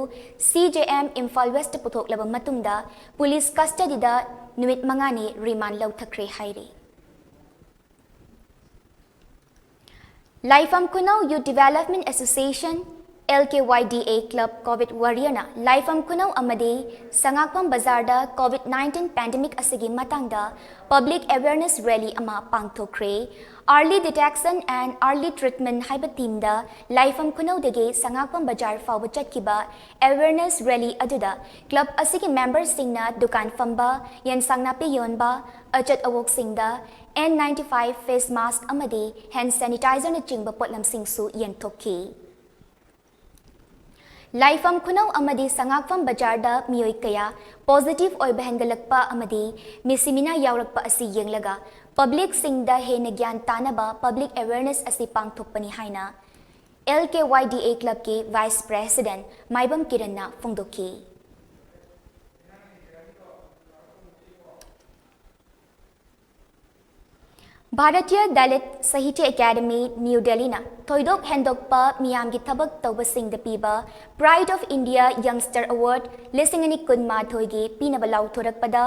C J M Imphal West ꯇ ꯄꯨꯊꯣꯛꯂꯕ ꯃꯇꯨꯡꯗ ꯄꯨꯂꯤꯁ custody ꯗ ꯅꯨꯃꯤꯠ ꯃꯉꯥꯅꯤ remand ꯂꯧꯊꯈ꯭ꯔꯦ ꯍꯥꯏꯔꯤ꯫ ꯂꯥꯏꯐꯝ ꯈꯨꯅꯧ Youth Development Association, L K Y D A Club, COVID Warrior ꯅ ꯂꯥꯏꯐꯝ ꯈꯨꯅꯧ ꯑꯃꯗꯤ ꯁꯉꯥꯛꯐꯝ ꯕꯖꯥꯔꯗ COVID nineteen pandemic ꯑꯁꯤꯒꯤ ꯃꯇꯥꯡꯗ public awareness rally ꯑꯃ ꯄꯥꯡꯊꯣꯛꯈ꯭ꯔꯦ꯫ Early Detection and Early Treatment ꯍꯥꯏꯕ theme ꯗ ꯂꯥꯏꯐꯝ ꯈꯨꯅꯧꯗꯒꯤ ꯁꯉꯥꯛꯐꯝ ꯕꯖꯥꯔ ꯐꯥꯎꯕ ꯆꯠꯈꯤꯕ awareness rally ꯑꯗꯨꯗ club ꯑꯁꯤꯒꯤ member ꯁꯤꯡꯅ ꯗꯨꯀꯥꯟ ꯐꯝꯕ, ꯌꯦꯟꯁꯥꯡ ꯅꯥꯄꯤ ꯌꯣꯟꯕ, ꯑꯆꯠ ꯑꯋꯣꯛꯁꯤꯡꯗ N ninety-five face mask ꯑꯃꯗꯤ hand sanitizer ꯅꯆꯤꯡꯕ ꯄꯣꯠꯂꯝꯁꯤꯡꯁꯨ ꯌꯦꯟꯊꯣꯛꯈꯤ꯫ ꯂꯥꯏꯐꯝ ꯈꯨꯅꯧ ꯑꯃꯗꯤ ꯁꯉꯥꯛꯐꯝ ꯕꯖꯥꯔꯗ ꯃꯤꯑꯣꯏ ꯀꯌꯥ positive ꯑꯣꯏꯕ ꯍꯦꯟꯒꯠꯂꯛꯄ ꯑꯃꯗꯤ ꯃꯤꯁꯤ ꯃꯤꯅꯥ ꯌꯥꯎꯔꯛꯄ ꯑꯁꯤ ꯌꯦꯡꯂꯒ public ꯁꯤꯡꯗ ꯍꯦꯟꯅ ꯒ꯭ꯌꯥꯟ ꯇꯥꯅꯕ public awareness ꯑꯁꯤ ꯄꯥꯡꯊꯣꯛꯄꯅꯤ ꯍꯥꯏꯅ L K Y D A Club ꯀꯤ Vice President ꯃꯥꯏꯕꯝ ꯀꯤꯔꯟꯅ ꯐꯣꯡꯗꯣꯛꯈꯤ꯫ Bharatiya Dalit Sahitya Academy, New Delhi ꯅ ꯊꯣꯏꯗꯣꯛ ꯍꯦꯟꯗꯣꯛꯄ ꯃꯤꯌꯥꯝꯒꯤ ꯊꯕꯛ ꯇꯧꯕꯁꯤꯡꯗ ꯄꯤꯕ Pride of India Youngster Award ꯂꯤꯁꯤꯡ ꯑꯅꯤ ꯀꯨꯟꯃꯥꯊꯣꯏꯒꯤ ꯄꯤꯅꯕ ꯂꯥꯎꯊꯣꯔꯛꯄꯗ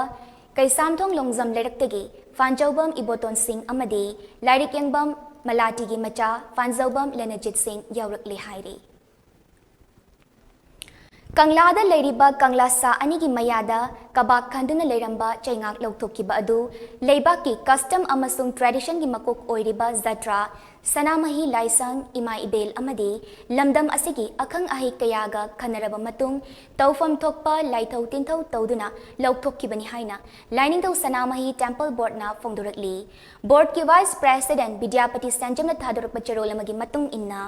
ꯀꯩꯁꯥꯝꯊꯣꯡ ꯂꯣꯡꯖꯝ ꯂꯩꯔꯛꯇꯒꯤ ꯐꯥꯟꯖꯧꯕꯝ ꯏꯕꯣꯇꯣꯟ ꯁꯤꯡ ꯑꯃꯗꯤ ꯂꯥꯏꯔꯤꯛ ꯌꯦꯡꯕꯝ ꯃꯂꯥꯇꯤꯒꯤ ꯃꯆꯥ ꯐꯥꯟꯖꯧꯕꯝ ꯂꯦꯅꯖꯤꯠ ꯁꯤꯡ ꯌꯥꯎꯔꯛꯂꯦ ꯍꯥꯏꯔꯤ꯫ ꯀꯪꯂꯥꯗ ꯂꯩꯔꯤꯕ ꯀꯪꯂꯥ ꯁꯥ ꯑꯅꯤꯒꯤ ꯃꯌꯥꯗ ꯀꯕꯥꯛ ꯈꯟꯗꯨꯅ ꯂꯩꯔꯝꯕ ꯆꯩꯉꯥꯛ ꯂꯧꯊꯣꯛꯈꯤꯕ ꯑꯗꯨ ꯂꯩꯕꯥꯛꯀꯤ custom ꯑꯃꯁꯨꯡ traditionꯒꯤ ꯃꯀꯣꯛ ꯑꯣꯏꯔꯤꯕ ꯖꯇ꯭ꯔꯥ, ꯁꯅꯥꯃꯍꯤ ꯂꯥꯏꯁꯪ, ꯏꯃꯥ ꯏꯕꯦꯜ ꯑꯃꯗꯤ ꯂꯝꯗꯝ ꯑꯁꯤꯒꯤ ꯑꯈꯪ ꯑꯍꯩ ꯀꯌꯥꯒ ꯈꯟꯅꯔꯕ ꯃꯇꯨꯡ ꯇꯧꯐꯝ ꯊꯣꯛꯄ ꯂꯥꯏꯊꯧ ꯇꯤꯟꯊꯧ ꯇꯧꯗꯨꯅ ꯂꯧꯊꯣꯛꯈꯤꯕꯅꯤ ꯍꯥꯏꯅ ꯂꯥꯏꯅꯤꯡꯊꯧ ꯁꯅꯥꯃꯍꯤ Temple Boardꯅ ꯐꯣꯡꯗꯣꯔꯛꯂꯤ꯫ Boardꯀꯤ Vice President ꯕꯤꯗ꯭ꯌꯥꯄꯇꯤ ꯁꯦꯟꯖꯝꯅ ꯊꯥꯗꯣꯔꯛꯄ ꯆꯦꯔꯣꯜ ꯑꯃꯒꯤ ꯃꯇꯨꯡ ꯏꯟꯅ,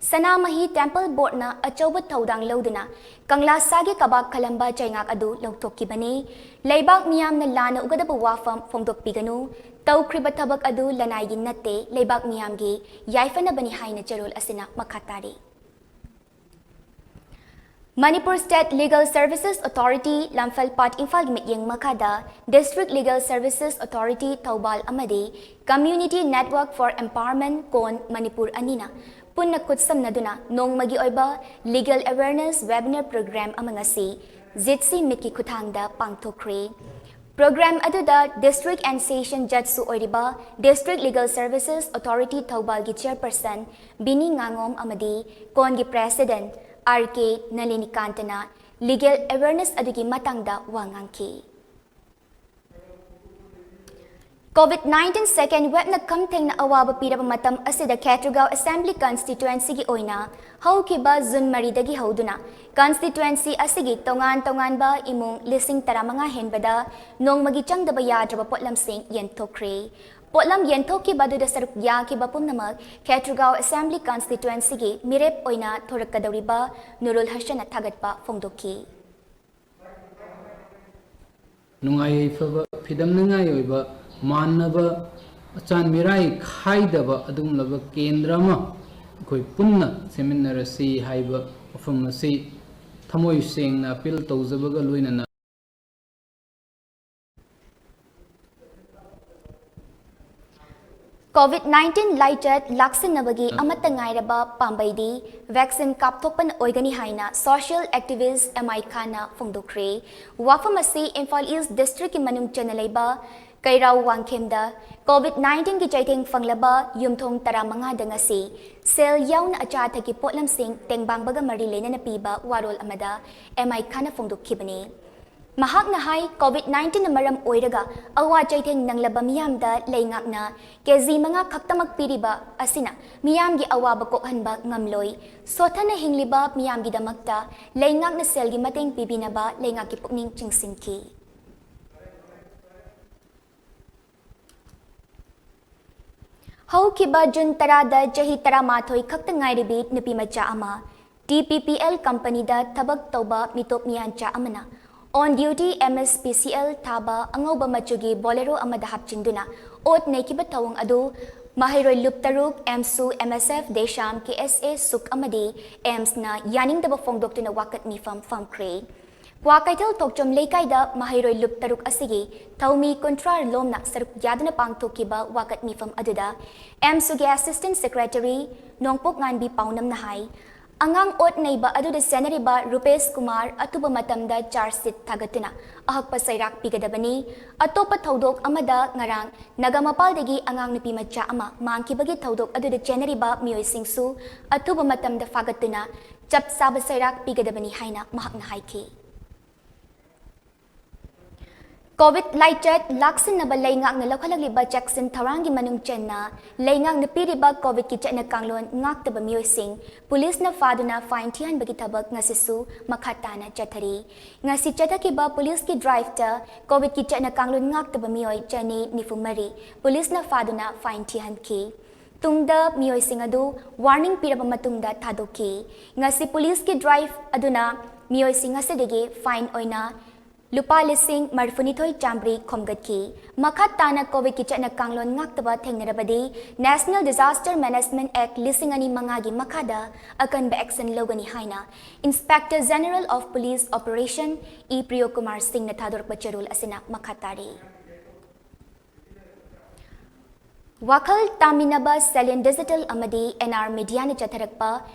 ꯁꯅꯥꯃꯍꯤ Temple Boardꯅ ꯑꯆꯧꯕ ꯊꯧꯗꯥꯡ ꯂꯧꯗꯨꯅ ꯀꯪꯂꯥ ꯁꯥꯒꯤ ꯀꯕꯥꯛ ꯈꯜꯂꯝꯕ ꯆꯩꯉꯥꯛ ꯑꯗꯨ ꯂꯧꯊꯣꯛꯈꯤꯕꯅꯤ꯫ ꯂꯩꯕꯥꯛ ꯃꯤꯌꯥꯝꯅ ꯂꯥꯟꯅ ꯎꯒꯗꯕ ꯋꯥꯐꯝ ꯐꯣꯡꯗꯣꯛꯄꯤꯒꯅꯨ꯫ ꯇꯧꯈ꯭ꯔꯤꯕ ꯊꯕꯛ ꯑꯗꯨ ꯂꯅꯥꯏꯒꯤ ꯅꯠꯇꯦ, ꯂꯩꯕꯥꯛ ꯃꯤꯌꯥꯝꯒꯤ ꯌꯥꯏꯐꯅꯕꯅꯤ ꯍꯥꯏꯅ ꯆꯦꯔꯣꯜ ꯑꯁꯤꯅ ꯃꯈꯥ ꯇꯥꯔꯤ꯫ Manipur State Legal Services Authority, ꯂꯝꯐꯦꯜꯄꯥꯠ, ꯏꯝꯐꯥꯜꯒꯤ ꯃꯤꯠꯌꯦꯡ ꯃꯈꯥꯗ District Legal Services Authority, Thoubal ꯑꯃꯗꯤ Community Network for Empowerment, ꯀꯣꯟ, ꯃꯅꯤꯄꯨꯔ ꯑꯅꯤꯅ ꯄꯨꯟꯅ ꯈꯨꯠꯁꯝꯅꯗꯨꯅ ꯅꯣꯡꯃꯒꯤ ꯑꯣꯏꯕ Legal Awareness Webinar Program ꯑꯃ ꯉꯁꯤ ꯖꯤꯠꯁꯤ ꯃꯤꯠꯀꯤ ꯈꯨꯠꯊꯥꯡꯗ ꯄꯥꯡꯊꯣꯛꯈ꯭ꯔꯦ꯫ Program ꯑꯗꯨꯗ District and Session Judgeꯁꯨ ꯑꯣꯏꯔꯤꯕ District Legal Services Authority, ꯊꯧꯕꯥꯜꯒꯤ Chairperson ꯕꯤꯅꯤ ꯉꯥꯉꯣꯝ ꯑꯃꯗꯤ ꯀꯣꯟꯒꯤ President ꯑꯥꯔ ꯀꯦ ꯅꯂꯤꯅꯤꯀꯥꯟꯇꯅ Legal Awareness ꯑꯗꯨꯒꯤ ꯃꯇꯥꯡꯗ ꯋꯥ ꯉꯥꯡꯈꯤ꯫ COVID nineteen second waveꯅ ꯈꯝ ꯊꯦꯡꯅ ꯑꯋꯥꯕ ꯄꯤꯔꯕ ꯃꯇꯝ ꯑꯁꯤꯗ ꯈꯦꯇ꯭ꯔꯤꯒꯥꯎ Assembly Constituencyꯒꯤ ꯑꯣꯏꯅ ꯍꯧꯈꯤꯕ June ꯃꯔꯤꯗꯒꯤ ꯍꯧꯗꯨꯅ constituency ꯑꯁꯤꯒꯤ ꯇꯣꯉꯥꯟ ꯇꯣꯉꯥꯟꯕ ꯏꯃꯨꯡ ꯂꯤꯁꯤꯡ ꯇꯔꯥꯃꯉꯥ ꯍꯦꯟꯕꯗ ꯅꯣꯡꯃꯒꯤ ꯆꯪꯗꯕ ꯌꯥꯗ꯭ꯔꯕ ꯄꯣꯠꯂꯝꯁꯤꯡ ꯌꯦꯟꯊꯣꯛꯈ꯭ꯔꯦ꯫ ꯄꯣꯠꯂꯝ ꯌꯦꯟꯊꯣꯛꯈꯤꯕ ꯑꯗꯨꯗ ꯁꯔꯨꯛ ꯌꯥꯈꯤꯕ ꯄꯨꯝꯅꯃꯛ ꯈꯦꯇ꯭ꯔꯤꯒꯥꯎ Assembly Constituencyꯒꯤ ꯃꯤꯔꯦꯞ ꯑꯣꯏꯅ ꯊꯣꯔꯛꯀꯗꯧꯔꯤꯕ ꯅꯨꯔꯨꯜ ꯍꯁꯟꯅ ꯊꯥꯒꯠꯄ ꯐꯣꯡꯗꯣꯛꯈꯤ꯫ ꯅꯨꯡꯉꯥꯏ ꯌꯥꯏꯐꯕ, ꯐꯤꯗꯝꯅꯤꯡꯉꯥꯏ ꯑꯣꯏꯕ, ꯃꯥꯟꯅꯕ, ꯑꯆꯥꯟ ꯃꯤꯔꯥꯏ ꯈꯥꯏꯗꯕ ꯑꯗꯨꯒꯨꯝꯂꯕ ꯀꯦꯟꯗ꯭ꯔ ꯑꯃ ꯑꯩꯈꯣꯏ ꯄꯨꯟꯅ ꯁꯦꯝꯃꯤꯟꯅꯔꯁꯤ ꯍꯥꯏꯕ ꯋꯥꯐꯝ ꯑꯁꯤ ꯊꯃꯣꯏ ꯁꯦꯡꯅ appeal ꯇꯧꯖꯕꯒ ꯂꯣꯏꯅꯅ, COVID nineteen ꯂꯥꯏꯆꯠ ꯂꯥꯛꯁꯤꯟꯅꯕꯒꯤ ꯑꯃꯠꯇ ꯉꯥꯏꯔꯕ ꯄꯥꯝꯕꯩꯗꯤ vaccine ꯀꯥꯞꯊꯣꯛꯄꯅ ꯑꯣꯏꯒꯅꯤ ꯍꯥꯏꯅ social activist ꯑꯦꯝ ꯑꯥꯏ ꯈꯥꯟꯅ ꯐꯣꯡꯗꯣꯛꯈ꯭ꯔꯦ꯫ ꯋꯥꯐꯝ ꯑꯁꯤ ꯏꯝꯐꯥꯜ ꯏꯁ ꯗꯤꯁꯇ꯭ꯔꯤꯛꯀꯤ ꯃꯅꯨꯡ ꯆꯟꯅ ꯂꯩꯕ ꯀꯩꯔꯥꯎ ꯋꯥꯡꯈꯦꯝꯗ COVID nineteenꯒꯤ ꯆꯩꯊꯦꯡ ꯐꯪꯂꯕ ꯌꯨꯝꯊꯣꯡ ꯇꯔꯥꯃꯉꯥꯗ ꯉꯁꯤ ꯁꯦꯜ ꯌꯥꯎꯅ ꯑꯆꯥ ꯑꯊꯛꯀꯤ ꯄꯣꯠꯂꯝꯁꯤꯡ ꯇꯦꯡꯕꯥꯡꯕꯒ ꯃꯔꯤ ꯂꯩꯅꯅ ꯄꯤꯕ ꯋꯥꯔꯣꯜ ꯑꯃꯗ ꯑꯦꯝ ꯑꯥꯏ ꯈꯥꯟꯅ ꯐꯣꯡꯗꯣꯛꯈꯤꯕꯅꯤ꯫ ꯃꯍꯥꯛꯅ ꯍꯥꯏ, COVID nineteenꯅ ꯃꯔꯝ ꯑꯣꯏꯔꯒ ꯑꯋꯥ ꯆꯩꯊꯦꯡ ꯅꯪꯂꯕ ꯃꯤꯌꯥꯝꯗ ꯂꯩꯉꯥꯛꯅ ꯀꯦ ꯖꯤ ꯃꯉꯥ ꯈꯛꯇꯃꯛ ꯄꯤꯔꯤꯕ ꯑꯁꯤꯅ ꯃꯤꯌꯥꯝꯒꯤ ꯑꯋꯥꯕ ꯀꯣꯛꯍꯟꯕ ꯉꯝꯂꯣꯏ꯫ ꯁꯣꯠꯊꯅ ꯍꯤꯡꯂꯤꯕ ꯃꯤꯌꯥꯝꯒꯤꯗꯃꯛꯇ ꯂꯩꯉꯥꯛꯅ ꯁꯦꯜꯒꯤ ꯃꯇꯦꯡ ꯄꯤꯕꯤꯅꯕ ꯂꯩꯉꯥꯛꯀꯤ ꯄꯨꯛꯅꯤꯡ ꯆꯤꯡꯁꯤꯟꯈꯤ꯫ ꯍꯧꯈꯤꯕ ꯖꯨꯟ ꯇꯔꯥꯗ ꯆꯍꯤ ꯇꯔꯥꯃꯥꯊꯣꯏ ꯈꯛꯇ ꯉꯥꯏꯔꯤꯕꯤ ꯅꯨꯄꯤꯃꯆꯥ ꯑꯃ ꯇꯤ ꯄꯤ ꯄꯤ ꯑꯦꯜ ꯀꯝꯄꯅꯤꯗ ꯊꯕꯛ ꯇꯧꯕ ꯃꯤꯇꯣꯞ ꯃꯤꯌꯥꯟꯆꯥ ꯑꯃꯅ on duty M S P C L ꯊꯥꯕ ꯑꯉꯧꯕ ꯃꯆꯨꯒꯤ ꯕꯣꯂꯦꯔꯣ ꯑꯃꯗ ꯍꯥꯞꯆꯤꯟꯗꯨꯅ ꯑꯣꯠ ꯅꯩꯈꯤꯕ ꯊꯧꯑꯣꯡ ꯑꯗꯨ ꯃꯍꯩꯔꯣꯏ ꯂꯨꯞ ꯇꯔꯨꯛ, ꯑꯦꯝꯁꯨ, ꯑꯦꯝ ꯑꯦꯁ ꯑꯦꯐ, ꯗꯦꯁꯥꯝ, ꯀꯦ ꯑꯦꯁ ꯑꯦ, ꯁꯨꯛ ꯑꯃꯗꯤ ꯑꯦꯝꯁꯅ ꯌꯥꯅꯤꯡꯗꯕ ꯐꯣꯡꯗꯣꯛꯇꯨꯅ ꯋꯥꯀꯠ ꯃꯤꯐꯝ ꯐꯝꯈ꯭ꯔꯦ꯫ ꯀ꯭ꯋꯥꯀꯩꯊꯦꯜ ꯊꯣꯛꯆꯣꯝ ꯂꯩꯀꯥꯏꯗ ꯃꯍꯩꯔꯣꯏ ꯂꯨꯞ ꯇꯔꯨꯛ ꯑꯁꯤꯒꯤ ꯊꯧꯃꯤ ꯀꯨꯟꯊ꯭ꯔꯥ ꯂꯣꯝꯅ ꯁꯔꯨꯛ ꯌꯥꯗꯨꯅ ꯄꯥꯡꯊꯣꯛꯈꯤꯕ ꯋꯥꯀꯠ ꯃꯤꯐꯝ ꯑꯗꯨꯗ ꯑꯦꯝꯁꯨꯒꯤ assistant secretary ꯅꯣꯡꯄꯣꯛ ꯉꯥꯟꯕꯤ ꯄꯥꯎꯅꯝꯅ ꯍꯥꯏ, ꯑꯉꯥꯡ ꯑꯣꯠ ꯅꯩꯕ ꯑꯗꯨꯗ ꯆꯦꯟꯅꯔꯤꯕ ꯔꯨꯄꯦꯁ ꯀꯨꯃꯥꯔ ꯑꯊꯨꯕ ꯃꯇꯝꯗ charge sheet ꯊꯥꯒꯠꯇꯨꯅ ꯑꯍꯛꯄ ꯆꯩꯔꯥꯛ ꯄꯤꯒꯗꯕꯅꯤ꯫ ꯑꯇꯣꯞꯄ ꯊꯧꯗꯣꯛ ꯑꯃꯗ ꯉꯔꯥꯡ ꯅꯥꯒꯥ ꯃꯄꯥꯜꯗꯒꯤ ꯑꯉꯥꯡ ꯅꯨꯄꯤ ꯃꯆꯥ ꯑꯃ ꯃꯥꯡꯈꯤꯕꯒꯤ ꯊꯧꯗꯣꯛ ꯑꯗꯨꯗ ꯆꯦꯟꯅꯔꯤꯕ ꯃꯤꯑꯣꯏꯁꯤꯡꯁꯨ ꯑꯊꯨꯕ ꯃꯇꯝꯗ ꯐꯥꯒꯠꯇꯨꯅ ꯆꯞ ꯆꯥꯕ ꯆꯩꯔꯥꯛ ꯄꯤꯒꯗꯕꯅꯤ ꯍꯥꯏꯅ ꯃꯍꯥꯛꯅ ꯍꯥꯏꯈꯤ꯫ COVID ꯂꯥꯏꯆꯠ ꯂꯥꯛꯁꯤꯟꯅꯕ ꯂꯩꯉꯥꯛꯅ ꯂꯧꯈꯠꯂꯛꯂꯤꯕ ꯆꯦꯛꯁꯤꯟ ꯊꯧꯔꯥꯡꯒꯤ ꯃꯅꯨꯡ ꯆꯟꯅ ꯂꯩꯉꯥꯛꯅ ꯄꯤꯔꯤꯕ COVIDꯀꯤ ꯆꯠꯅ ꯀꯥꯡꯂꯣꯟ ꯉꯥꯛꯇꯕ ꯃꯤꯑꯣꯏꯁꯤꯡ ꯄꯨꯂꯤꯁꯅ ꯐꯥꯗꯨꯅ fine ꯊꯤꯍꯟꯕꯒꯤ ꯊꯕꯛ ꯉꯁꯤꯁꯨ ꯃꯈꯥ ꯇꯥꯅ ꯆꯠꯊꯔꯤ꯫ ꯉꯁꯤ ꯆꯠꯊꯈꯤꯕ ꯄꯨꯂꯤꯁꯀꯤ driveꯇ COVIDꯀꯤ ꯆꯠꯅ ꯀꯥꯡꯂꯣꯟ ꯉꯥꯛꯇꯕ ꯃꯤꯑꯣꯏ ꯆꯅꯤ ꯅꯤꯐꯨ ꯃꯔꯤ ꯄꯨꯂꯤꯁꯅ ꯐꯥꯗꯨꯅ fine ꯊꯤꯍꯟꯈꯤ꯫ ꯇꯨꯡꯗ ꯃꯤꯑꯣꯏꯁꯤꯡ ꯑꯗꯨ warning ꯄꯤꯔꯕ ꯃꯇꯨꯡꯗ ꯊꯥꯗꯣꯛꯈꯤ꯫ ꯉꯁꯤ ꯄꯨꯂꯤꯁꯀꯤ drive ꯑꯗꯨꯅ ꯃꯤꯑꯣꯏꯁꯤꯡ ꯑꯁꯤꯗꯒꯤ fine ꯑꯣꯏꯅ ꯂꯨꯄꯥ ꯂꯤꯁꯤꯡ ꯃꯔꯤꯐꯨꯅꯤꯊꯣꯏ ꯆꯥꯝꯃꯔꯤ ꯈꯣꯝꯒꯠꯈꯤ꯫ ꯃꯈꯥ ꯇꯥꯅ COVIDꯀꯤ ꯆꯠꯅ ꯀꯥꯡꯂꯣꯟ ꯉꯥꯛꯇꯕ ꯊꯦꯡꯅꯔꯕꯗꯤ National Disaster Management Act ꯂꯤꯁꯤꯡ ꯑꯅꯤ ꯃꯉꯥꯒꯤ ꯃꯈꯥꯗ ꯑꯀꯟꯕ action ꯂꯧꯒꯅꯤ ꯍꯥꯏꯅ Inspector General of Police Operation I Priyo Kumar ꯁꯤꯡꯅ ꯊꯥꯗꯣꯔꯛꯄ ꯆꯦꯔꯣꯜ ꯑꯁꯤꯅ ꯃꯈꯥ ꯇꯥꯔꯤ꯫ ꯋꯥꯈꯜ ꯇꯥꯃꯤꯟꯅꯕ ꯁꯦꯂꯦꯟ ꯗꯤꯖꯤꯇꯦꯜ ꯑꯃꯗꯤ ꯑꯦꯟ ꯑꯥꯔ ꯃꯤꯗꯤꯌꯥꯅ ꯆꯠꯊꯔꯛꯄ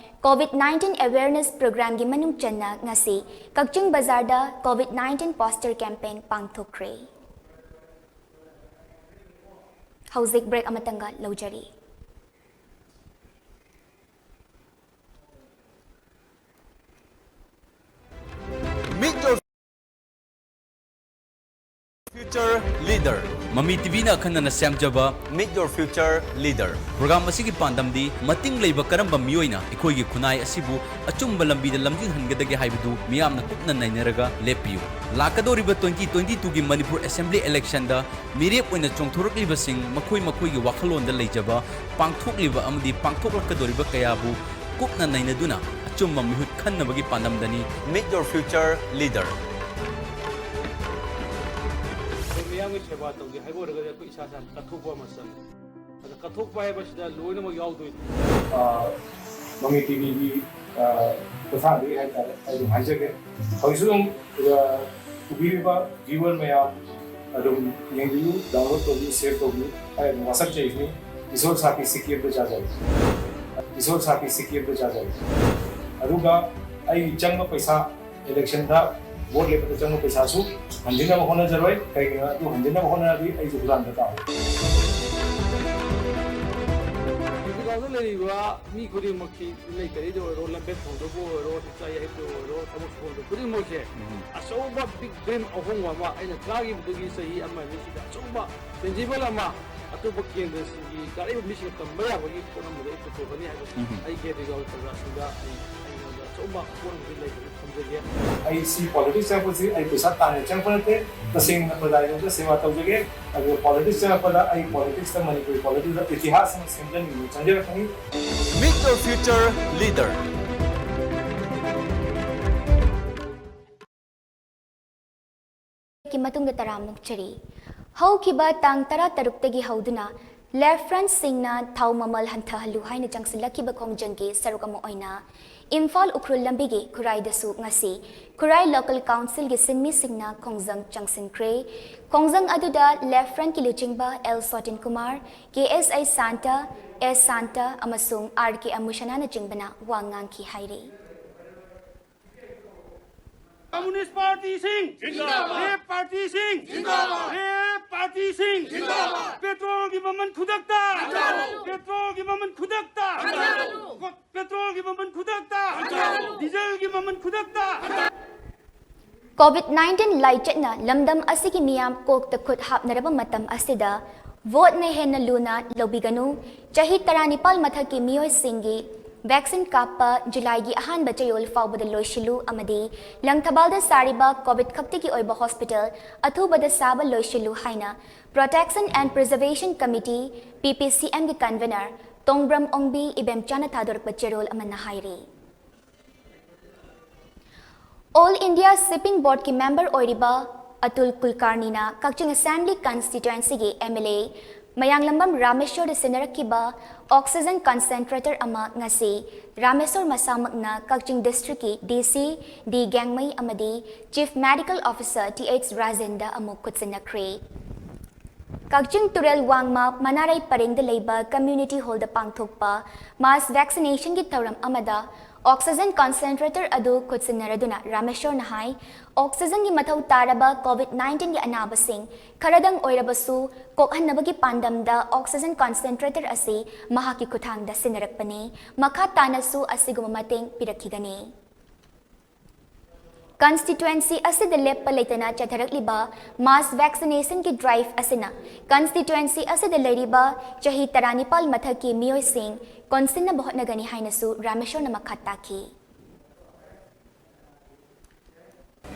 ꯀꯣꯚꯤꯗ ꯅꯥꯏꯟꯇꯤꯟ ꯑꯦꯋꯦꯌꯔꯅꯦꯁ ꯄ꯭ꯔꯣꯒ꯭ꯔꯥꯝꯒꯤ ꯃꯅꯨꯡ ꯆꯟꯅ ꯉꯁꯤ ꯀꯛꯆꯤꯡ ꯕꯖꯥꯔꯗ ꯀꯣꯚꯤꯗ ꯅꯥꯏꯟꯇꯤꯟ ꯄꯣꯁꯇꯔ ꯀꯦꯝꯄꯦꯟ ꯄꯥꯡꯊꯣꯛꯈ꯭ꯔꯦ꯫ ꯍꯧꯖꯤꯛ ꯕ꯭ꯔꯦꯛ ꯑꯃꯇꯪꯒ ꯂꯧꯖꯔꯤ꯫ Meet your future leader. ꯃꯃꯤ ꯇꯤꯚꯤꯅ ꯑꯈꯟꯅꯅ ꯁꯦꯝꯖꯕ Meet your future leader. Program ꯑꯁꯤꯒꯤ ꯄꯥꯟꯗꯝꯗꯤ ꯃꯇꯤꯡ ꯂꯩꯕ ꯀꯔꯝꯕ ꯃꯤꯑꯣꯏꯅ ꯑꯩꯈꯣꯏꯒꯤ ꯈꯨꯟꯅꯥꯏ ꯑꯁꯤꯕꯨ ꯑꯆꯨꯝꯕ ꯂꯝꯕꯤꯗ ꯂꯝꯖꯤꯡꯍꯟꯒꯗꯒꯦ ꯍꯥꯏꯕꯗꯨ ꯃꯤꯌꯥꯝꯅ ꯀꯨꯞꯅ ꯅꯩꯅꯔꯒ ꯂꯦꯞꯄꯤꯌꯨ꯫ ꯂꯥꯛꯀꯗꯧꯔꯤꯕ twenty twenty-twoꯒꯤ ꯃꯅꯤꯄꯨꯔ ꯑꯦꯁꯦꯝꯕ꯭ꯂꯤ ꯏꯂꯦꯛꯁꯟꯗ ꯃꯤꯔꯦꯞ ꯑꯣꯏꯅ ꯆꯣꯡꯊꯣꯔꯛꯂꯤꯕꯁꯤꯡ ꯃꯈꯣꯏ ꯃꯈꯣꯏꯒꯤ ꯋꯥꯈꯜꯂꯣꯟꯗ ꯂꯩꯖꯕ ꯄꯥꯡꯊꯣꯛꯂꯤꯕ ꯑꯃꯗꯤ ꯄꯥꯡꯊꯣꯛꯂꯛꯀꯗꯧꯔꯤꯕ ꯀꯌꯥꯕꯨ ꯀꯨꯞꯅ ꯅꯩꯅꯗꯨꯅ ꯑꯆꯨꯝꯕ ꯃꯤꯍꯨꯠ ꯈꯟꯅꯕꯒꯤ ꯄꯥꯟꯗꯝꯗꯅꯤ꯫ Meet your future leader. ꯑꯩꯈꯣꯏ ꯃꯤꯌꯥꯝꯒꯤ ꯁꯦꯕꯥ ꯇꯧꯒꯦ ꯍꯥꯏꯕ ꯑꯣꯏꯔꯒꯗꯤ ꯑꯩꯈꯣꯏ ꯏꯁꯥ ꯏꯁꯥꯅ ꯀꯠꯊꯣꯛꯄ ꯑꯃ ꯆꯪꯉꯤ꯫ ꯑꯗ ꯀꯠꯊꯣꯛꯄ ꯍꯥꯏꯕꯁꯤꯗ ꯂꯣꯏꯅꯃꯛ ꯌꯥꯎꯗꯣꯏꯅꯤ꯫ ꯑ, ꯃꯃꯤ ꯇꯤꯚꯤꯒꯤ, ꯑ, ꯈꯨꯠꯊꯥꯡꯗꯒꯤ ꯍꯥꯏꯇꯥꯔꯦ, ꯑꯩ ꯑꯗꯨꯝ ꯍꯥꯏꯖꯒꯦ꯫ ꯍꯧꯖꯤꯛꯁꯨ ꯑꯗꯨꯝ, ꯑ, ꯎꯕꯤꯔꯤꯕ viewer ꯃꯌꯥꯝ ꯑꯗꯨꯝ ꯌꯦꯡꯕꯤꯌꯨ, download ꯇꯧꯕꯤꯌꯨ, share ꯇꯧꯕꯤꯌꯨ꯫ ꯑꯩ ꯑꯗꯨꯝ ꯋꯥꯁꯛꯆꯔꯤꯁꯤꯅꯤ꯫ ꯏꯁꯣꯔ ꯁꯥꯈꯤ ꯁꯤꯀꯤ ꯑꯝꯇ ꯆꯥꯖꯔꯦ꯫ ꯏꯁꯣꯔ ꯁꯥꯈꯤ ꯁꯤꯀꯤ ꯑꯝꯇ ꯆꯥꯖꯔꯦ꯫ ꯑꯗꯨꯒ ꯑꯩ ꯆꯪꯕ ꯄꯩꯁꯥ, ꯏꯂꯦꯛꯁꯟꯗ ꯚꯣꯠ ꯂꯦꯞꯄꯗ ꯆꯪꯕ ꯄꯩꯁꯥꯁꯨ ꯍꯟꯖꯤꯟꯅꯕ ꯍꯣꯠꯅꯖꯔꯣꯏ꯫ ꯀꯩꯒꯤꯅꯣ ꯑꯗꯨ ꯍꯟꯖꯤꯟꯅꯕ ꯍꯣꯠꯅꯔꯗꯤ ꯑꯩꯁꯨ ꯍꯨꯔꯥꯟꯕ ꯇꯥꯔꯦ꯫ ꯏꯝꯐꯥꯜꯗ ꯂꯩꯔꯤꯕ ꯃꯤ ꯈꯨꯗꯤꯡꯃꯛꯀꯤ ꯂꯩꯀꯔꯤꯗ ꯑꯣꯏꯔꯣ, ꯂꯝꯕꯦꯟ ꯊꯣꯡꯗꯕꯨ ꯑꯣꯏꯔꯣ, ꯆꯥꯛꯆꯥ ꯍꯩꯕꯗ ꯑꯣꯏꯔꯣ, ꯊꯕꯛ ꯁꯨꯐꯝꯗ ꯈꯨꯗꯤꯡꯃꯛꯁꯦ ꯑꯆꯧꯕ big dream ꯑꯍꯣꯡꯕ ꯑꯃ ꯑꯩꯅ ꯀꯥꯈꯤꯕꯗꯒꯤ ꯆꯍꯤ ꯑꯃ ꯑꯅꯤꯁꯤꯗ ꯑꯆꯧꯕ tangible ꯑꯃ ꯑꯇꯣꯞꯄ ꯀꯦꯟꯗ꯭ꯔꯁꯤꯡꯒꯤ ꯀꯥꯔꯛꯏꯕ ꯃꯤꯁꯤꯡꯅ ꯇꯝꯕ ꯌꯥꯕꯒꯤ ꯄꯣꯠ ꯑꯃꯗ ꯑꯩ ꯄꯨꯊꯣꯛꯀꯅꯤ ꯍꯥꯏꯕꯁꯤ ꯎꯝ꯫ ꯑꯩ ꯀꯦꯟꯗ꯭ꯔꯒꯤ ꯄ꯭ꯔꯖꯥꯁꯤꯡꯗ ꯑꯩ ꯑꯩꯉꯣꯟꯗ ꯑꯆꯧꯕ ꯄꯣꯠ ꯑꯃꯗꯤ ꯂꯩꯕꯅꯤ ꯊꯝꯖꯒꯦ꯫ ꯑꯩ ꯁꯤ politics ꯆꯪꯉꯛꯄꯁꯤ ꯑꯩ ꯄꯩꯁꯥ ꯇꯥꯟꯅ ꯆꯪꯉꯛꯄ ꯅꯠꯇꯦ, ꯇꯁꯦꯡꯅ ꯄ꯭ꯔꯖꯥꯒꯤꯗꯃꯛꯇ ꯁꯦꯕꯥ ꯇꯧꯖꯒꯦ꯫ ꯑꯗꯨꯒ politics ꯆꯪꯉꯛꯄꯗ ꯑꯩ politicsꯇ ꯃꯅꯤꯄꯨꯔꯤ politicsꯇ ꯏꯇꯤꯍꯥꯁ ꯑꯃ ꯁꯦꯝꯖꯅꯤꯡꯗꯨꯅ ꯆꯪꯖꯔꯛꯄꯅꯤ꯫ Meet your future leader. ꯀꯤ ꯃꯇꯨꯡꯗ ꯇꯔꯥꯃꯨꯛ ꯆꯔꯤ꯫ ꯍꯧꯈꯤꯕ ꯇꯥꯡ ꯇꯔꯥꯇꯔꯨꯛꯇꯒꯤ ꯍꯧꯗꯨꯅ left frontꯁꯤꯡꯅ ꯊꯥꯎ ꯃꯃꯜ ꯍꯟꯊꯍꯜꯂꯨ ꯍꯥꯏꯅ ꯆꯪꯁꯤꯜꯂꯛꯈꯤꯕ ꯈꯣꯡꯖꯪꯒꯤ ꯁꯔꯨꯛ ꯑꯃ ꯑꯣꯏꯅ ꯏꯝꯐꯥꯜ ꯎꯈ꯭ꯔꯨꯜ ꯂꯝꯕꯤꯒꯤ ꯈꯨꯔꯥꯏꯗꯁꯨ ꯉꯁꯤ ꯈꯨꯔꯥꯏ Local Councilꯒꯤ ꯁꯤꯟꯃꯤꯁꯤꯡꯅ ꯈꯣꯡꯖꯪ ꯆꯪꯁꯤꯟꯈ꯭ꯔꯦ꯫ ꯈꯣꯡꯖꯪ ꯑꯗꯨꯗ Left Frontꯀꯤ ꯂꯨꯆꯤꯡꯕ ꯑꯦꯜ ꯁꯣꯇꯤꯟ ꯀꯨꯃꯥꯔ, ꯀꯦ ꯑꯦꯁ ꯑꯥꯏ ꯁꯥꯟꯇ, ꯑꯦꯁ ꯁꯥꯟꯇ ꯑꯃꯁꯨꯡ ꯑꯥꯔ ꯀꯦ ꯑꯃꯨꯁꯅꯥꯅꯆꯤꯡꯕꯅ ꯋꯥ ꯉꯥꯡꯈꯤ ꯍꯥꯏꯔꯤ꯫ ꯀꯝꯃꯨꯅꯤꯁ ꯄꯥꯔꯇꯤꯁꯤꯡ! ꯔꯦꯞ ꯄꯥꯔꯇꯤꯁꯤꯡ! ꯔꯦꯞ ꯄꯥꯔꯇꯤꯁꯤꯡ! ꯄꯦꯇ꯭ꯔꯣꯜꯒꯤ ꯃꯃꯜ ꯈꯨꯗꯛꯇ! ꯄꯦꯇ꯭ꯔꯣꯜꯒꯤ ꯃꯃꯜ ꯈꯨꯗꯛꯇ! ꯄꯦꯇ꯭ꯔꯣꯜꯒꯤ ꯃꯃꯜ ꯈꯨꯗꯛꯇ! ꯗꯤꯖꯜꯒꯤ ꯃꯃꯜ ꯈꯨꯗꯛꯇ! COVID nineteen ꯂꯥꯏꯆꯠꯅ ꯂꯝꯗꯝ ꯑꯁꯤꯒꯤ ꯃꯤꯌꯥꯝ ꯀꯣꯛꯇ ꯈꯨꯠ ꯍꯥꯞꯅꯔꯕ ꯃꯇꯝ ꯑꯁꯤꯗ ꯚꯣꯠꯅ ꯍꯦꯟꯅ ꯂꯨꯅ ꯂꯧꯕꯤꯒꯅꯨ꯫ ꯆꯍꯤ ꯇꯔꯥꯅꯤꯄꯥꯜ ꯃꯊꯛꯀꯤ ꯃꯤꯑꯣꯏꯁꯤꯡꯒꯤ vaccine ꯀꯥꯞꯄ ꯖꯨꯂꯥꯏꯒꯤ ꯑꯍꯥꯟꯕ ꯆꯌꯣꯜ ꯐꯥꯎꯕꯗ ꯂꯣꯏꯁꯤꯜꯂꯨ ꯑꯃꯗꯤ ꯂꯪꯊꯕꯥꯜꯗ ꯁꯥꯔꯤꯕ COVID ꯈꯛꯇꯒꯤ ꯑꯣꯏꯕ hospital ꯑꯊꯨꯕꯗ ꯁꯥꯕ ꯂꯣꯏꯁꯤꯜꯂꯨ ꯍꯥꯏꯅ Protection and Preservation Committee, P P C M ꯒꯤ convener ꯇꯣꯡꯕ꯭ꯔꯝ ꯑꯣꯡꯕꯤ ꯏꯕꯦꯝꯆꯥꯅ ꯊꯥꯗꯣꯔꯛꯄ ꯆꯦꯔꯣꯜ ꯑꯃꯅ ꯍꯥꯏꯔꯤ꯫ All India Shipping Boardꯀꯤ member ꯑꯣꯏꯔꯤꯕ ꯑꯇꯨꯜ ꯀꯨꯜꯀꯥꯔꯅꯤꯅ ꯀꯛꯆꯤꯡ Assembly constituencyꯒꯤ M L A Mayanglambam ꯔꯥꯃꯦꯁꯣꯔꯗ ꯁꯤꯟꯅꯔꯛꯈꯤꯕ oxygen concentrator ꯑꯃ ꯉꯁꯤ ꯔꯥꯃꯦꯁꯣꯔ ꯃꯁꯥꯃꯛꯅ ꯀꯛꯆꯤꯡ districtꯀꯤ D C D ꯒꯦꯡꯃꯩ ꯑꯃꯗꯤ Chief Medical Officer T H ꯔꯥꯖꯦꯟꯗ ꯑꯃꯨꯛ ꯈꯨꯠꯁꯤꯟꯅꯈ꯭ꯔꯦ꯫ ꯀꯛꯆꯤꯡ ꯇꯨꯔꯦꯜ ꯋꯥꯡꯃ ꯃꯅꯥꯔꯩ ꯄꯔꯦꯡꯗ ꯂꯩꯕ community hallꯗ ꯄꯥꯡꯊꯣꯛꯄ mass vaccinationꯒꯤ ꯊꯧꯔꯝ ꯑꯃꯗ oxygen concentrator ꯑꯗꯨ ꯈꯨꯠꯁꯤꯟꯅꯔꯗꯨꯅ ꯔꯥꯃꯦꯁꯣꯔꯅ ꯍꯥꯏ, oxygenꯒꯤ ꯃꯊꯧ ꯇꯥꯔꯕ COVID nineteenꯒꯤ ꯑꯅꯥꯕꯁꯤꯡ ꯈꯔꯗꯪ ꯑꯣꯏꯔꯕꯁꯨ ꯀꯣꯛꯍꯟꯅꯕꯒꯤ ꯄꯥꯟꯗꯝꯗ oxygen concentrator ꯑꯁꯤ ꯃꯍꯥꯛꯀꯤ ꯈꯨꯠꯊꯥꯡꯗ ꯁꯤꯟꯅꯔꯛꯄꯅꯤ꯫ ꯃꯈꯥ ꯇꯥꯅꯁꯨ ꯑꯁꯤꯒꯨꯝꯕ ꯃꯇꯦꯡ ꯄꯤꯔꯛꯈꯤꯒꯅꯤ꯫ Constituency ꯑꯁꯤꯗ ꯂꯦꯞꯄ ꯂꯩꯇꯅ ꯆꯠꯊꯔꯛꯂꯤꯕ mass vaccinationꯒꯤ drive ꯑꯁꯤꯅ constituency ꯑꯁꯤꯗ ꯂꯩꯔꯤꯕ ꯆꯍꯤ ꯇꯔꯥꯅꯤꯄꯥꯜ ꯃꯊꯛꯀꯤ ꯃꯤꯑꯣꯏꯁꯤꯡ ꯀꯣꯟꯁꯤꯟꯅꯕ ꯍꯣꯠꯅꯒꯅꯤ ꯍꯥꯏꯅꯁꯨ ꯔꯥꯃꯦꯁꯣꯔꯅ ꯃꯈꯥ ꯇꯥꯈꯤ꯫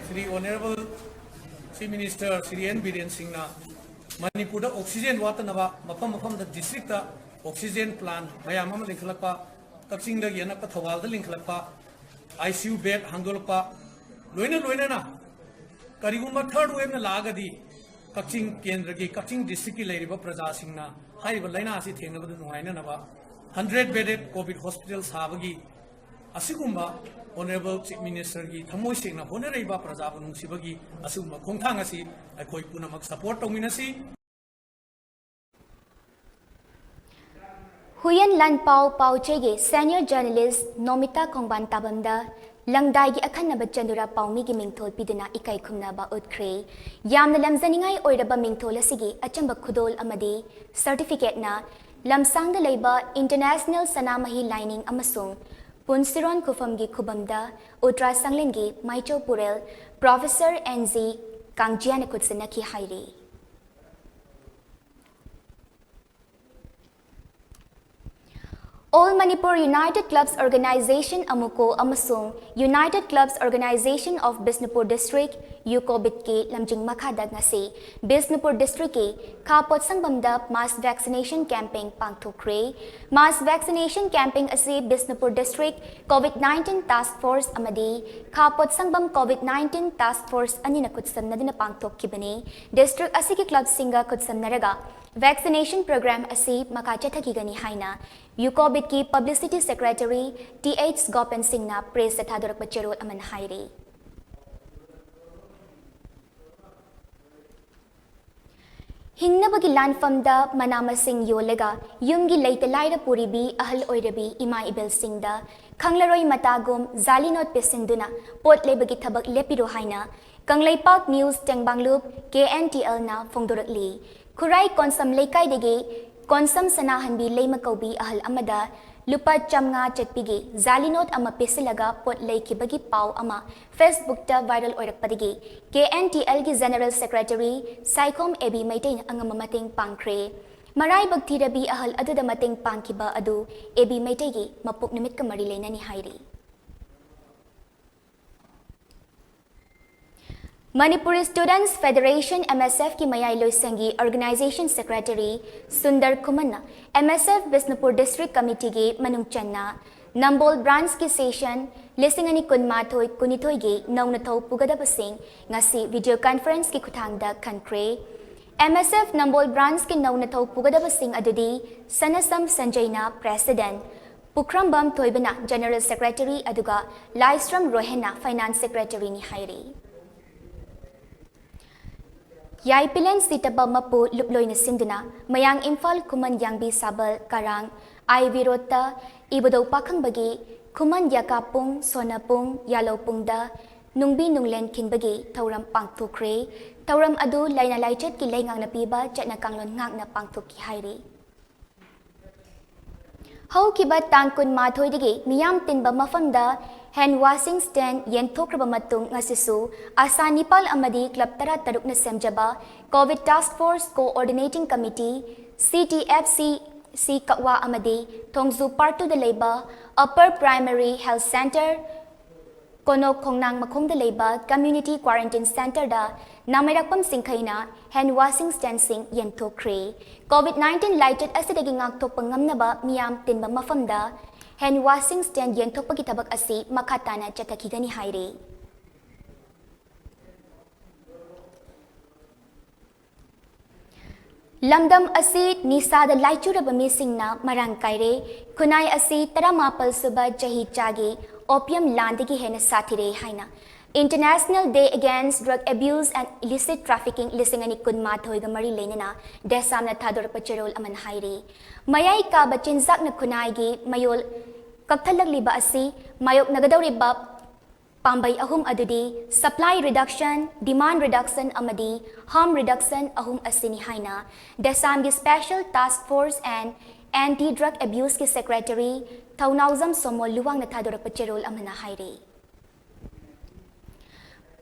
Shri Honorable Chief Minister Shri N Biren Singhꯅ ꯃꯅꯤꯄꯨꯔꯗ oxygen ꯋꯥꯠꯇꯅꯕ ꯃꯐꯝ ꯃꯐꯝꯗ districtꯇ oxygen plant ꯃꯌꯥꯝ ꯑꯃ ꯂꯤꯡꯈꯠꯂꯛꯄ, ꯀꯛꯆꯤꯡꯗꯒꯤ ꯑꯅꯛꯄ ꯊꯧꯕꯥꯜꯗ ꯂꯤꯡꯈꯠꯂꯛꯄ, ICU bed ꯍꯥꯡꯗꯣꯛꯂꯛꯄ, ꯂꯣꯏꯅ ꯂꯣꯏꯅꯅ ꯀꯔꯤꯒꯨꯝꯕ third waveꯅ ꯂꯥꯛꯑꯒꯗꯤ ꯀꯛꯆꯤꯡ ꯀꯦꯟꯗ꯭ꯔꯒꯤ, ꯀꯛꯆꯤꯡ districtꯀꯤ ꯂꯩꯔꯤꯕ ꯄ꯭ꯔꯖꯥꯁꯤꯡꯅ ꯍꯥꯏꯔꯤꯕ ꯂꯥꯏꯅꯥ ꯑꯁꯤ ꯊꯦꯡꯅꯕꯗ ꯅꯨꯡꯉꯥꯏꯅꯅꯕ hundred bedded COVID hospital ꯁꯥꯕꯒꯤ ꯑꯁꯤꯒꯨꯝꯕ Honourable Chief Minister ꯒꯤ ꯊꯃꯣꯏ ꯁꯦꯡꯅ ꯍꯣꯠꯅꯔꯤꯕ ꯄ꯭ꯔꯖꯥꯕꯨ ꯅꯨꯡꯁꯤꯕꯒꯤ ꯑꯁꯤꯒꯨꯝꯕ ꯈꯣꯡꯊꯥꯡ ꯑꯁꯤ ꯑꯩꯈꯣꯏ ꯄꯨꯝꯅꯃꯛ support ꯇꯧꯃꯤꯟꯅꯁꯤ꯫ ꯍꯨꯏꯌꯦꯟ ꯂꯥꯟꯄꯥꯎ ꯄꯥꯎꯆꯦꯒꯤ senior journalist ꯅꯣꯃꯤꯇꯥ ꯈꯣꯡꯕꯥꯟ ꯇꯥꯕꯝꯗ ꯂꯪꯗꯥꯏꯒꯤ ꯑꯈꯟꯅꯕ ꯆꯟꯗꯨꯔ ꯄꯥꯎꯃꯤꯒꯤ ꯃꯤꯡꯊꯣꯜ ꯄꯤꯗꯨꯅ ꯏꯀꯥꯏ ꯈꯨꯝꯅꯕ ꯎꯠꯈ꯭ꯔꯦ꯫ ꯌꯥꯝꯅ ꯂꯝꯖꯅꯤꯡꯉꯥꯏ ꯑꯣꯏꯔꯕ ꯃꯤꯡꯊꯣꯜ ꯑꯁꯤꯒꯤ ꯑꯆꯝꯕ ꯈꯨꯗꯣꯜ ꯑꯃꯗꯤ certificate ꯅ ꯂꯝꯁꯥꯡꯗ ꯂꯩꯕ International ꯁꯅꯥꯃꯍꯤ ꯂꯥꯏꯅꯤꯡ ꯑꯃꯁꯨꯡ ꯄꯨꯟꯁꯤꯔꯣꯟ ꯈꯨꯐꯝꯒꯤ ꯈꯨꯕꯝꯗ ꯎꯇ꯭ꯔꯥ ꯁꯪꯂꯦꯟꯒꯤ ꯃꯥꯏꯆꯧ ꯄꯨꯔꯦꯜ Professor N G ꯀꯥꯡꯖꯤꯌꯥꯅ ꯈꯨꯠꯁꯤꯟꯅꯈꯤ ꯍꯥꯏꯔꯤ꯫ All Manipur United Clubs Organization, ꯑꯃꯨꯀꯣ, ꯑꯃꯁꯨꯡ United Clubs Organization of Bishnupur District, ꯌꯨꯀꯣꯕꯤꯠꯀꯤ ꯂꯝꯖꯤꯡ ꯃꯈꯥꯗ ꯉꯁꯤ ꯕꯤꯁꯅꯨꯄꯨꯔ district ꯀꯤ ꯈꯥ ꯄꯣꯠꯁꯪꯕꯝꯗ mass vaccination campaign ꯄꯥꯡꯊꯣꯛꯈ꯭ꯔꯦ꯫ Mass vaccination campaign ꯑꯁꯤ Bishnupur district COVID nineteen task force ꯑꯃꯗꯤ ꯈꯥ ꯄꯣꯠꯁꯪꯕꯝ COVID nineteen task force ꯑꯅꯤꯅ ꯈꯨꯠꯁꯝꯅꯗꯨꯅ ꯄꯥꯡꯊꯣꯛꯈꯤꯕꯅꯤ꯫ District ꯑꯁꯤꯒꯤ club ꯁꯤꯡꯒ ꯈꯨꯠꯁꯝꯅꯔꯒ vaccination program ꯑꯁꯤ ꯃꯈꯥ ꯆꯠꯊꯈꯤꯒꯅꯤ ꯍꯥꯏꯅ ꯌꯨꯀꯣꯕꯤꯠꯀꯤ publicity secretary T H ꯒꯣꯄꯟ ꯁꯤꯡꯅ press ꯇ ꯊꯥꯗꯣꯔꯛꯄ ꯆꯦꯔꯣꯜ ꯑꯃꯅ ꯍꯥꯏꯔꯤ꯫ ꯍꯤꯡꯅꯕꯒꯤ ꯂꯥꯟꯐꯝꯗ ꯃꯅꯥ ꯃꯁꯤꯡ ꯌꯣꯜꯂꯒ ꯌꯨꯝꯒꯤ ꯂꯩꯇ ꯂꯥꯏꯔ ꯄꯨꯔꯤꯕꯤ ꯑꯍꯜ ꯑꯣꯏꯔꯕꯤ ꯏꯃꯥ ꯏꯕꯦꯜꯁꯤꯡꯗ ꯈꯪꯂꯔꯣꯏ ꯃꯇꯥꯒꯨꯝ ꯖꯥꯂꯤ ꯅꯣꯠ ꯄꯤꯁꯤꯟꯗꯨꯅ ꯄꯣꯠ ꯂꯩꯕꯒꯤ ꯊꯕꯛ ꯂꯦꯞꯄꯤꯔꯣ ꯍꯥꯏꯅ Kangleipak news ꯇꯦꯡꯕꯥꯡꯂꯨꯞ K N T L ꯅ ꯐꯣꯡꯗꯣꯔꯛꯂꯤ꯫ ꯈꯨꯔꯥꯏ ꯀꯣꯟꯁꯝ ꯂꯩꯀꯥꯏꯗꯒꯤ ꯀꯣꯟꯁꯝ ꯁꯅꯥꯍꯟꯕꯤ ꯂꯩꯃ ꯀꯧꯕꯤ ꯑꯍꯜ ꯑꯃꯗ ꯂꯨꯄꯥ ꯆꯥꯝꯃꯉꯥ ꯆꯠꯄꯤꯒꯤ ꯖꯥꯂꯤ ꯅꯣꯠ ꯑꯃ ꯄꯤꯁꯤꯜꯂꯒ ꯄꯣꯠ ꯂꯩꯈꯤꯕꯒꯤ ꯄꯥꯎ ꯑꯃ Facebook ꯇ viral ꯑꯣꯏꯔꯛꯄꯗꯒꯤ K N T L ꯒꯤ general secretary Saikhom A B ꯃꯩꯇꯩꯅ ꯑꯉꯝꯕ ꯃꯇꯦꯡ ꯄꯥꯡꯈ꯭ꯔꯦ꯫ ꯃꯔꯥꯏꯕꯛ ꯊꯤꯔꯕꯤ ꯑꯍꯜ ꯑꯗꯨꯗ ꯃꯇꯦꯡ ꯄꯥꯡꯈꯤꯕ ꯑꯗꯨ A B ꯃꯩꯇꯩꯒꯤ ꯃꯄꯣꯛ ꯅꯨꯃꯤꯠꯀ ꯃꯔꯤ ꯂꯩꯅꯅꯤ ꯍꯥꯏꯔꯤ꯫ Manipur Students Federation, M S F ꯀꯤ ꯃꯌꯥꯏ ꯂꯣꯏꯁꯪꯒꯤ organization secretary Sundar ꯈꯨꯃꯟꯅ M S F Bishnupur district committee ꯒꯤ ꯃꯅꯨꯡ ꯆꯟꯅ ꯅꯝꯕꯣꯜ branch ꯀꯤ session ꯂꯤꯁꯤꯡ ꯑꯅꯤ ꯀꯨꯟꯃꯥꯊꯣꯏ ꯀꯨꯟꯅꯤꯊꯣꯏꯒꯤ ꯅꯧꯅ ꯊꯧ ꯄꯨꯒꯗꯕꯁꯤꯡ ꯉꯁꯤ video conference ꯀꯤ ꯈꯨꯠꯊꯥꯡꯗ ꯈꯟꯈ꯭ꯔꯦ꯫ M S F ꯅꯝꯕꯣꯜ branch ꯀꯤ ꯅꯧꯅ ꯊꯧ ꯄꯨꯒꯗꯕꯁꯤꯡ ꯑꯗꯨꯗꯤ ꯁꯅꯁꯝ ꯁꯟꯖꯌꯅ president, ꯄꯨꯈ꯭ꯔꯝꯕꯝ ꯊꯣꯏꯕꯅ General Secretary ꯑꯗꯨꯒ ꯂꯥꯏꯁ꯭ꯔꯝ ꯔꯣꯍꯦꯟꯅ Finance Secretaryꯅꯤ ꯍꯥꯏꯔꯤ꯫ ꯌꯥꯏꯄꯤꯂꯦꯟ ꯁꯤꯇꯕ ꯃꯄꯨ ꯂꯨꯞꯂꯣꯏꯅ ꯁꯤꯟꯗꯨꯅ ꯃꯌꯥꯡ ꯏꯝꯐꯥꯜ ꯈꯨꯃꯟ ꯌꯥꯡꯕꯤ ꯁꯥꯕꯜ ꯀꯔꯥꯡ ꯑꯥꯏ ꯕꯤ ꯔꯣꯗꯇ ꯏꯕꯨꯙꯧ ꯄꯥꯈꯪꯕꯒꯤ ꯈꯨꯃꯟ ꯌꯥꯀꯥ ꯄꯨꯡ ꯁꯣꯟꯅ ꯄꯨꯡ ꯌꯥꯂꯧ ꯄꯨꯡꯗ ꯅꯨꯡꯕꯤ ꯅꯨꯡꯂꯦꯟ ꯈꯤꯟꯕꯒꯤ ꯊꯧꯔꯝ ꯄꯥꯡꯊꯣꯛꯈ꯭ꯔꯦ꯫ ꯊꯧꯔꯝ ꯑꯗꯨ ꯂꯥꯏꯅꯥ ꯂꯥꯏꯆꯠꯀꯤ ꯂꯩꯉꯥꯛꯅ ꯄꯤꯕ ꯆꯠꯅ ꯀꯥꯡꯂꯣꯟ ꯉꯥꯛꯅ ꯄꯥꯡꯊꯣꯛꯈꯤ ꯍꯥꯏꯔꯤ꯫ ꯍꯧꯈꯤꯕ ꯇꯥꯡ ꯀꯨꯟꯃꯥꯊꯣꯏꯗꯒꯤ ꯃꯤꯌꯥꯝ ꯇꯤꯟꯕ ꯃꯐꯝꯗ hand washing stand ꯌꯦꯟꯊꯣꯛꯈ꯭ꯔꯕ ꯃꯇꯨꯡ, ꯉꯁꯤꯁꯨ ꯑꯁꯥ ꯅꯤꯄꯥꯜ ꯑꯃꯗꯤ club ꯇꯔꯥꯇꯔꯨꯛꯅ ꯁꯦꯝꯖꯕ COVID Task Force Coordinating Committee, C T F C C ꯀꯛꯋꯥ ꯑꯃꯗꯤ ꯊꯣꯡꯖꯨ Part Twoꯗ ꯂꯩꯕ Upper Primary Health Centre, ꯀꯣꯅꯣꯛ ꯈꯣꯡꯅꯥꯡ ꯃꯈꯣꯡꯗ ꯂꯩꯕ Community Quarantine Centreꯗ ꯅꯥꯃꯩꯔꯥꯛꯄꯝ ꯁꯤꯡꯈꯩꯅ hand washing standꯁꯤꯡ ꯌꯦꯟꯊꯣꯛꯈ꯭ꯔꯦ꯫ COVID nineteen ꯂꯥꯏꯆꯠ ꯑꯁꯤꯗꯒꯤ ꯉꯥꯛꯊꯣꯛꯄ ꯉꯝꯅꯕ ꯃꯤꯌꯥꯝ ꯇꯤꯟꯕ ꯃꯐꯝꯗ hand washing stand ꯌꯦꯟꯊꯣꯛꯄꯒꯤ ꯊꯕꯛ ꯑꯁꯤ ꯃꯈꯥ ꯇꯥꯅ ꯆꯠꯊꯈꯤꯒꯅꯤ ꯍꯥꯏꯔꯤ꯫ ꯂꯝꯗꯝ ꯑꯁꯤ ꯅꯤꯁꯥꯗ ꯂꯥꯏꯆꯨꯔꯕ ꯃꯤꯁꯤꯡꯅ ꯃꯔꯥꯡ ꯀꯥꯏꯔꯦ꯫ ꯈꯨꯟꯅꯥꯏ ꯑꯁꯤ ꯇꯔꯥꯃꯥꯄꯜ ꯁꯨꯕ ꯆꯍꯤ ꯆꯥꯒꯤ opium ꯂꯥꯟꯗꯒꯤ ꯍꯦꯟꯅ ꯁꯥꯊꯤꯔꯦ ꯍꯥꯏꯅ International Day Against Drug Abuse and Illicit Trafficking ꯂꯤꯁꯤꯡ ꯑꯅꯤ ꯀꯨꯟꯃꯥꯊꯣꯏꯒ ꯃꯔꯤ ꯂꯩꯅꯅ ꯗꯦꯁꯥꯝꯅ ꯊꯥꯗꯣꯔꯛꯄ ꯆꯦꯔꯣꯜ ꯑꯃꯅ ꯍꯥꯏꯔꯤ꯫ ꯃꯌꯥꯏ ꯀꯥꯕ ꯆꯤꯟꯖꯥꯛꯅ ꯈꯨꯟꯅꯥꯏꯒꯤ ꯃꯌꯣꯜ ꯀꯛꯊꯠꯂꯛꯂꯤꯕ ꯑꯁꯤ ꯃꯥꯌꯣꯛꯅꯒꯗꯧꯔꯤꯕ ꯄꯥꯝꯕꯩ ꯑꯍꯨꯝ ꯑꯗꯨꯗꯤ supply reduction, demand reduction ꯑꯃꯗꯤ harm reduction ꯑꯍꯨꯝ ꯑꯁꯤꯅꯤ ꯍꯥꯏꯅ ꯗꯦꯁꯥꯝꯒꯤ Special Task Force and Anti Drug Abuseꯀꯤ Secretary ꯊꯧꯅꯥꯎꯖꯝ ꯁꯣꯃꯣ ꯂꯨꯋꯥꯡꯅ ꯊꯥꯗꯣꯔꯛꯄ ꯆꯦꯔꯣꯜ ꯑꯃꯅ ꯍꯥꯏꯔꯤ꯫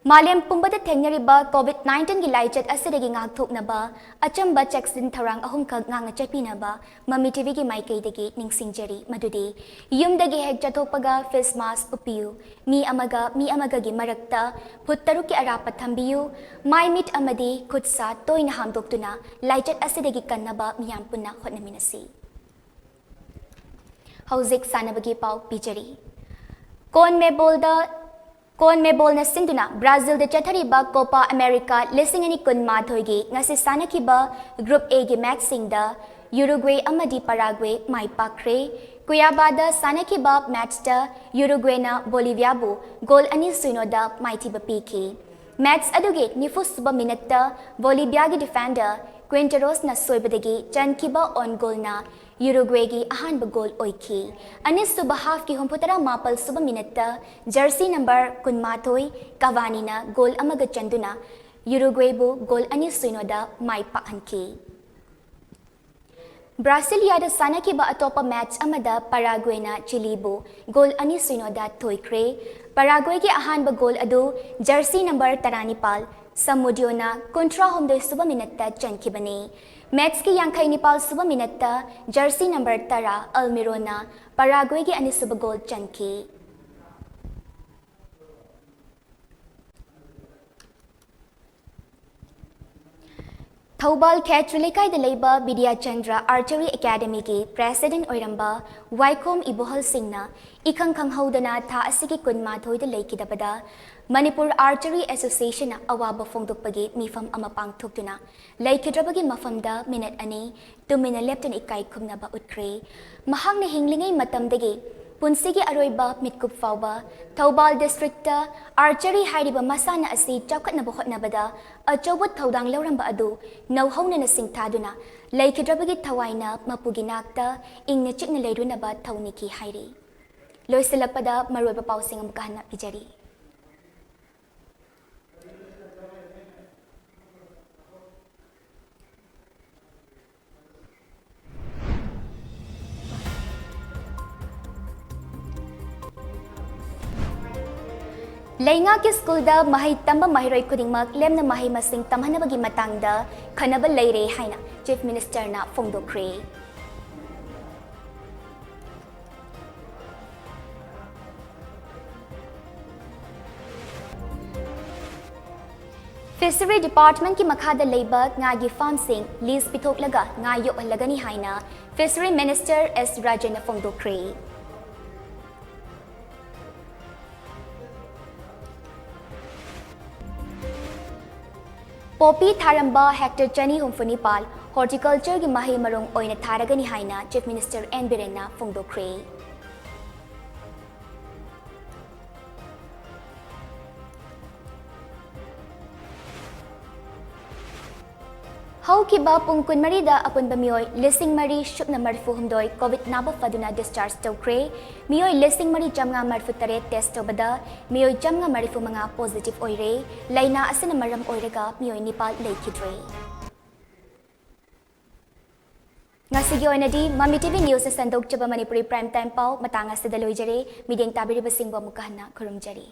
ꯃꯥꯂꯦꯝ ꯄꯨꯝꯕꯗ ꯊꯦꯡꯅꯔꯤꯕ COVID nineteenꯒꯤ ꯂꯥꯏꯆꯠ ꯑꯁꯤꯗꯒꯤ ꯉꯥꯛꯊꯣꯛꯅꯕ ꯑꯆꯝꯕ ꯆꯦꯛꯁꯤꯟ ꯊꯧꯔꯥꯡ ꯑꯍꯨꯝꯈꯛ ꯉꯥꯛꯅ ꯆꯠꯄꯤꯅꯕ ꯃꯃꯤ ꯇꯤꯚꯤꯒꯤ ꯃꯥꯏꯀꯩꯗꯒꯤ ꯅꯤꯡꯁꯤꯡꯖꯔꯤ, ꯃꯗꯨꯗꯤ ꯌꯨꯝꯗꯒꯤ ꯍꯦꯛ ꯆꯠꯊꯣꯛꯄꯒ face mask ꯎꯞꯄꯤꯌꯨ, ꯃꯤ ꯑꯃꯒ ꯃꯤ ꯑꯃꯒꯒꯤ ꯃꯔꯛꯇ ꯐꯨꯠ ꯇꯔꯨꯛꯀꯤ ꯑꯔꯥꯞꯄ ꯊꯝꯕꯤꯌꯨ, ꯃꯥꯏ ꯃꯤꯠ ꯑꯃꯗꯤ ꯈꯨꯠ ꯁꯥ ꯇꯣꯏꯅ ꯍꯥꯝꯗꯣꯛꯇꯨꯅ ꯂꯥꯏꯆꯠ ꯑꯁꯤꯗꯒꯤ ꯀꯟꯅꯕ ꯃꯤꯌꯥꯝ ꯄꯨꯟꯅ ꯍꯣꯠꯅꯃꯤꯟꯅꯁꯤ꯫ ꯍꯧꯖꯤꯛ ꯁꯥꯟꯅꯕꯒꯤ ꯄꯥꯎ ꯄꯤꯖꯔꯤ꯫ ꯀꯣꯟꯃꯦꯕꯣꯜꯗ, ꯀꯣꯟꯃꯦꯕꯣꯜꯅ ꯁꯤꯟꯗꯨꯅ ꯕ꯭ꯔꯥꯖꯤꯜꯗ ꯆꯠꯊꯔꯤꯕ Copa America ꯂꯤꯁꯤꯡ ꯑꯅꯤ ꯀꯨꯟꯃꯥꯊꯣꯏꯒꯤ ꯉꯁꯤ ꯁꯥꯟꯅꯈꯤꯕ Group Aꯒꯤ matchꯁꯤꯡꯗ ꯌꯨꯔꯨꯒ꯭ꯋꯦ ꯑꯃꯗꯤ ꯄꯔꯥꯒ꯭ꯋꯦ ꯃꯥꯏ ꯄꯥꯛꯈ꯭ꯔꯦ꯫ ꯀꯨꯌꯥꯕꯥꯗ ꯁꯥꯟꯅꯈꯤꯕ ꯃꯦꯠꯆꯇ ꯌꯨꯔꯨꯒ꯭ꯋꯦꯅ ꯕꯣꯂꯤꯚꯤꯌꯥꯕꯨ ꯒꯣꯜ ꯑꯅꯤ ꯁꯨꯏꯅꯣꯗ ꯃꯥꯏꯊꯤꯕ ꯄꯤꯈꯤ꯫ ꯃꯦꯠꯆ ꯑꯗꯨꯒꯤ ꯅꯤꯐꯨ ꯁꯨꯕ ꯃꯤꯅꯠꯇ ꯕꯣꯂꯤꯚꯤꯌꯥꯒꯤ ꯗꯤꯐꯦꯟꯗꯔ ꯀ꯭ꯋꯤꯟꯇꯔꯣꯁꯅ ꯁꯣꯏꯕꯗꯒꯤ ꯆꯟꯈꯤꯕ ꯑꯣꯟ ꯒꯣꯜꯅ ꯌꯨꯔꯨꯒ꯭ꯋꯦꯒꯤ ꯑꯍꯥꯟꯕ ꯒꯣꯜ ꯑꯣꯏꯈꯤ꯫ ꯑꯅꯤꯁꯨꯕ ꯍꯥꯐꯀꯤ ꯍꯨꯝꯐꯨꯇꯔꯥ ꯃꯥꯄꯜ ꯁꯨꯕ ꯃꯤꯅꯠꯇ ꯖꯔꯁꯤ ꯅꯝꯕꯔ ꯀꯨꯟꯃꯥꯊꯣꯏ ꯀꯥꯚꯥꯅꯤꯅ ꯒꯣꯜ ꯑꯃꯒ ꯆꯟꯗꯨꯅ ꯌꯨꯔꯨꯒ꯭ꯋꯦꯕꯨ ꯒꯣꯜ ꯑꯅꯤ ꯁꯨꯏꯅꯣꯗ ꯃꯥꯏ ꯄꯥꯛꯍꯟꯈꯤ꯫ ꯕ꯭ꯔꯥꯁꯤꯂꯤꯌꯥꯗ ꯁꯥꯟꯅꯈꯤꯕ ꯑꯇꯣꯞꯄ ꯃꯦꯠꯆ ꯑꯃꯗ ꯄꯔꯥꯒ꯭ꯋꯦꯅ ꯆꯤꯂꯤꯕꯨ ꯒꯣꯜ ꯑꯅꯤ ꯁꯨꯏꯅꯣꯗ ꯊꯣꯏꯈ꯭ꯔꯦ꯫ ꯄꯔꯥꯒ꯭ꯋꯦꯒꯤ ꯑꯍꯥꯟꯕ ꯒꯣꯜ ꯑꯗꯨ ꯖꯔꯁꯤ ꯅꯝꯕꯔ ꯇꯔꯥꯅꯤꯄꯥꯜ ꯁꯃꯨꯗꯤꯌꯣꯅ ꯀꯨꯟꯊ꯭ꯔꯥ ꯍꯨꯝꯗꯣꯏ ꯁꯨꯕ ꯃꯤꯅꯠꯇ ꯆꯟꯈꯤꯕꯅꯤ꯫ ꯃꯦꯠꯆꯀꯤ ꯌꯥꯡꯈꯩ ꯅꯤꯄꯥꯜ ꯁꯨꯕ ꯃꯤꯅꯠꯇ ꯖꯔꯁꯤ ꯅꯝꯕꯔ ꯇꯔꯥ ꯑꯜꯃꯤꯔꯣꯅ ꯄꯔꯥꯒ꯭ꯋꯦꯒꯤ ꯑꯅꯤꯁꯨꯕ ꯒꯣꯜ ꯆꯟꯈꯤ꯫ ꯊꯧꯕꯥꯜ ꯈꯦꯇ꯭ꯔꯤ ꯂꯩꯀꯥꯏꯗ ꯂꯩꯕ ꯕꯤꯗ꯭ꯌꯥꯆꯟꯗ꯭ꯔ ꯑꯥꯔꯆꯔꯤ ꯑꯦꯀꯥꯗꯃꯤꯒꯤ ꯄ꯭ꯔꯦꯁꯤꯗꯦꯟꯠ ꯑꯣꯏꯔꯝꯕ ꯋꯥꯏꯈꯣꯝ ꯏꯕꯣꯍꯜ ꯁꯤꯡꯅ ꯏꯈꯪ ꯈꯪꯍꯧꯗꯅ ꯊꯥ ꯑꯁꯤꯒꯤ ꯀꯨꯟꯃꯥꯊꯣꯏꯗ ꯂꯩꯈꯤꯗꯕꯗ ꯃꯅꯤꯄꯨꯔ ꯑꯥꯔꯆꯔꯤ ꯑꯦꯁꯣꯁꯤꯌꯦꯁꯟꯅ ꯑꯋꯥꯕ ꯐꯣꯡꯗꯣꯛꯄꯒꯤ ꯃꯤꯐꯝ ꯑꯃ ꯄꯥꯡꯊꯣꯛꯇꯨꯅ ꯂꯩꯈꯤꯗ꯭ꯔꯕꯒꯤ ꯃꯐꯝꯗ ꯃꯤꯅꯠ ꯑꯅꯤ ꯇꯨꯃꯤꯟꯅ ꯂꯦꯞꯇꯨꯅ ꯏꯀꯥꯏ ꯈꯨꯝꯅꯕ ꯎꯠꯈ꯭ꯔꯦ꯫ ꯃꯍꯥꯛꯅ ꯍꯤꯡꯂꯤꯉꯩ ꯃꯇꯝꯗꯒꯤ ꯄꯨꯟꯁꯤꯒꯤ ꯑꯔꯣꯏꯕ ꯃꯤꯠꯀꯨꯞ ꯐꯥꯎꯕ ꯊꯧꯕꯥꯜ ꯗꯤꯁꯇ꯭ꯔꯤꯛꯇ ꯑꯥꯔꯆꯔꯤ ꯍꯥꯏꯔꯤꯕ ꯃꯁꯥꯟꯅ ꯑꯁꯤ ꯆꯥꯎꯈꯠꯅꯕ ꯍꯣꯠꯅꯕꯗ ꯑꯆꯧꯕ ꯊꯧꯗꯥꯡ ꯂꯧꯔꯝꯕ ꯑꯗꯨ ꯅꯧꯍꯧꯅꯅ ꯁꯤꯡꯊꯥꯗꯨꯅ ꯂꯩꯈꯤꯗ꯭ꯔꯕꯒꯤ ꯊꯋꯥꯏꯅ ꯃꯄꯨꯒꯤ ꯅꯥꯛꯇ ꯏꯪꯅ ꯆꯤꯛꯅ ꯂꯩꯔꯨꯅꯕ ꯊꯧꯅꯤꯈꯤ ꯍꯥꯏꯔꯤ꯫ ꯂꯣꯏꯁꯤꯜꯂꯛꯄꯗ ꯃꯔꯨꯑꯣꯏꯕ ꯄꯥꯎꯁꯤꯡ ꯑꯃꯨꯛꯀ ꯍꯟꯅ ꯄꯤꯖꯔꯤ꯫ ꯂꯩꯉꯥꯛꯀꯤ ꯁ꯭ꯀꯨꯜꯗ ꯃꯍꯩ ꯇꯝꯕ ꯃꯍꯩꯔꯣꯏ ꯈꯨꯗꯤꯡꯃꯛ ꯂꯦꯝꯅ ꯃꯍꯩ ꯃꯁꯤꯡ ꯇꯝꯍꯟꯅꯕꯒꯤ ꯃꯇꯥꯡꯗ ꯈꯟꯅꯕ ꯂꯩꯔꯦ ꯍꯥꯏꯅ ꯆꯤꯐ ꯃꯤꯅꯤꯁꯇꯔꯅ ꯐꯣꯡꯗꯣꯛꯈ꯭ꯔꯦ꯫ ꯐꯤꯁꯔꯤ ꯗꯤꯄꯥꯔꯠꯃꯦꯟꯠꯀꯤ ꯃꯈꯥꯗ ꯂꯩꯕ ꯉꯥꯒꯤ ꯐꯥꯔꯝꯁꯤꯡ ꯂꯤꯖ ꯄꯤꯊꯣꯛꯂꯒ ꯉꯥ ꯌꯣꯛꯍꯜꯂꯒꯅꯤ ꯍꯥꯏꯅ ꯐꯤꯁꯔꯤ ꯃꯤꯅꯤꯁꯇꯔ ꯑꯦꯁ ꯔꯥꯖꯦꯟꯅ ꯐꯣꯡꯗꯣꯛꯈ꯭ꯔꯦ꯫ ꯄꯣꯄꯤ ꯊꯥꯔꯝꯕ ꯍꯦꯛꯇꯔ ꯆꯅꯤ ꯍꯨꯝꯐꯨ ꯅꯤꯄꯥꯜ, ꯍꯣꯔꯇꯤꯀꯜꯆꯔꯒꯤ ꯃꯍꯩ ꯃꯔꯣꯡ ꯑꯣꯏꯅ ꯊꯥꯔꯒꯅꯤ ꯍꯥꯏꯅ ꯆꯤꯐ ꯃꯤꯅꯤꯁꯇꯔ ꯑꯦꯟ ꯕꯤꯔꯦꯟꯅ ꯐꯣꯡꯗꯣꯛꯈ꯭ꯔꯦ꯫ ꯍꯧꯈꯤꯕ ꯄꯨꯡ ꯀꯨꯟꯃꯔꯤꯗ ꯑꯄꯨꯟꯕ ꯃꯤꯑꯣꯏ ꯂꯤꯁꯤꯡ ꯃꯔꯤ ꯁꯨꯞꯅ ꯃꯔꯤꯐꯨ ꯍꯨꯝꯗꯣꯏ ꯀꯣꯚꯤꯗ ꯅꯥꯕ ꯐꯗꯨꯅ ꯗꯤꯁꯆꯥꯔꯖ ꯇꯧꯈ꯭ꯔꯦ꯫ ꯃꯤꯑꯣꯏ ꯂꯤꯁꯤꯡ ꯃꯔꯤ ꯆꯥꯝꯃꯉꯥ ꯃꯔꯤꯐꯨ ꯇꯔꯦꯠ ꯇꯦꯁ ꯇꯧꯕꯗ ꯃꯤꯑꯣꯏ ꯆꯥꯝꯃꯉꯥ ꯃꯔꯤꯐꯨ ꯃꯉꯥ ꯄꯣꯖꯤꯇꯤꯚ ꯑꯣꯏꯔꯦ꯫ ꯂꯥꯏꯅꯥ ꯑꯁꯤꯅ ꯃꯔꯝ ꯑꯣꯏꯔꯒ ꯃꯤꯑꯣꯏ ꯅꯤꯄꯥꯜ ꯂꯩꯈꯤꯗ꯭ꯔꯦ꯫ ꯉꯁꯤꯒꯤ ꯑꯣꯏꯅꯗꯤ ꯃꯃꯤ ꯇꯤꯚꯤ ꯅ꯭ꯌꯨꯁꯅ ꯁꯟꯗꯣꯛꯆꯕ ꯃꯅꯤꯄꯨꯔꯤ ꯄ꯭ꯔꯥꯏꯝ ꯇꯥꯏꯝ ꯄꯥꯎ ꯃꯇꯥꯡ ꯑꯁꯤꯗ ꯂꯣꯏꯖꯔꯦ꯫ ꯃꯤꯠꯌꯦꯡ ꯇꯥꯕꯤꯔꯤꯕꯁꯤꯡꯕꯨ ꯑꯃꯨꯛꯀ ꯍꯟꯅ ꯈꯨꯔꯨꯝꯖꯔꯤ꯫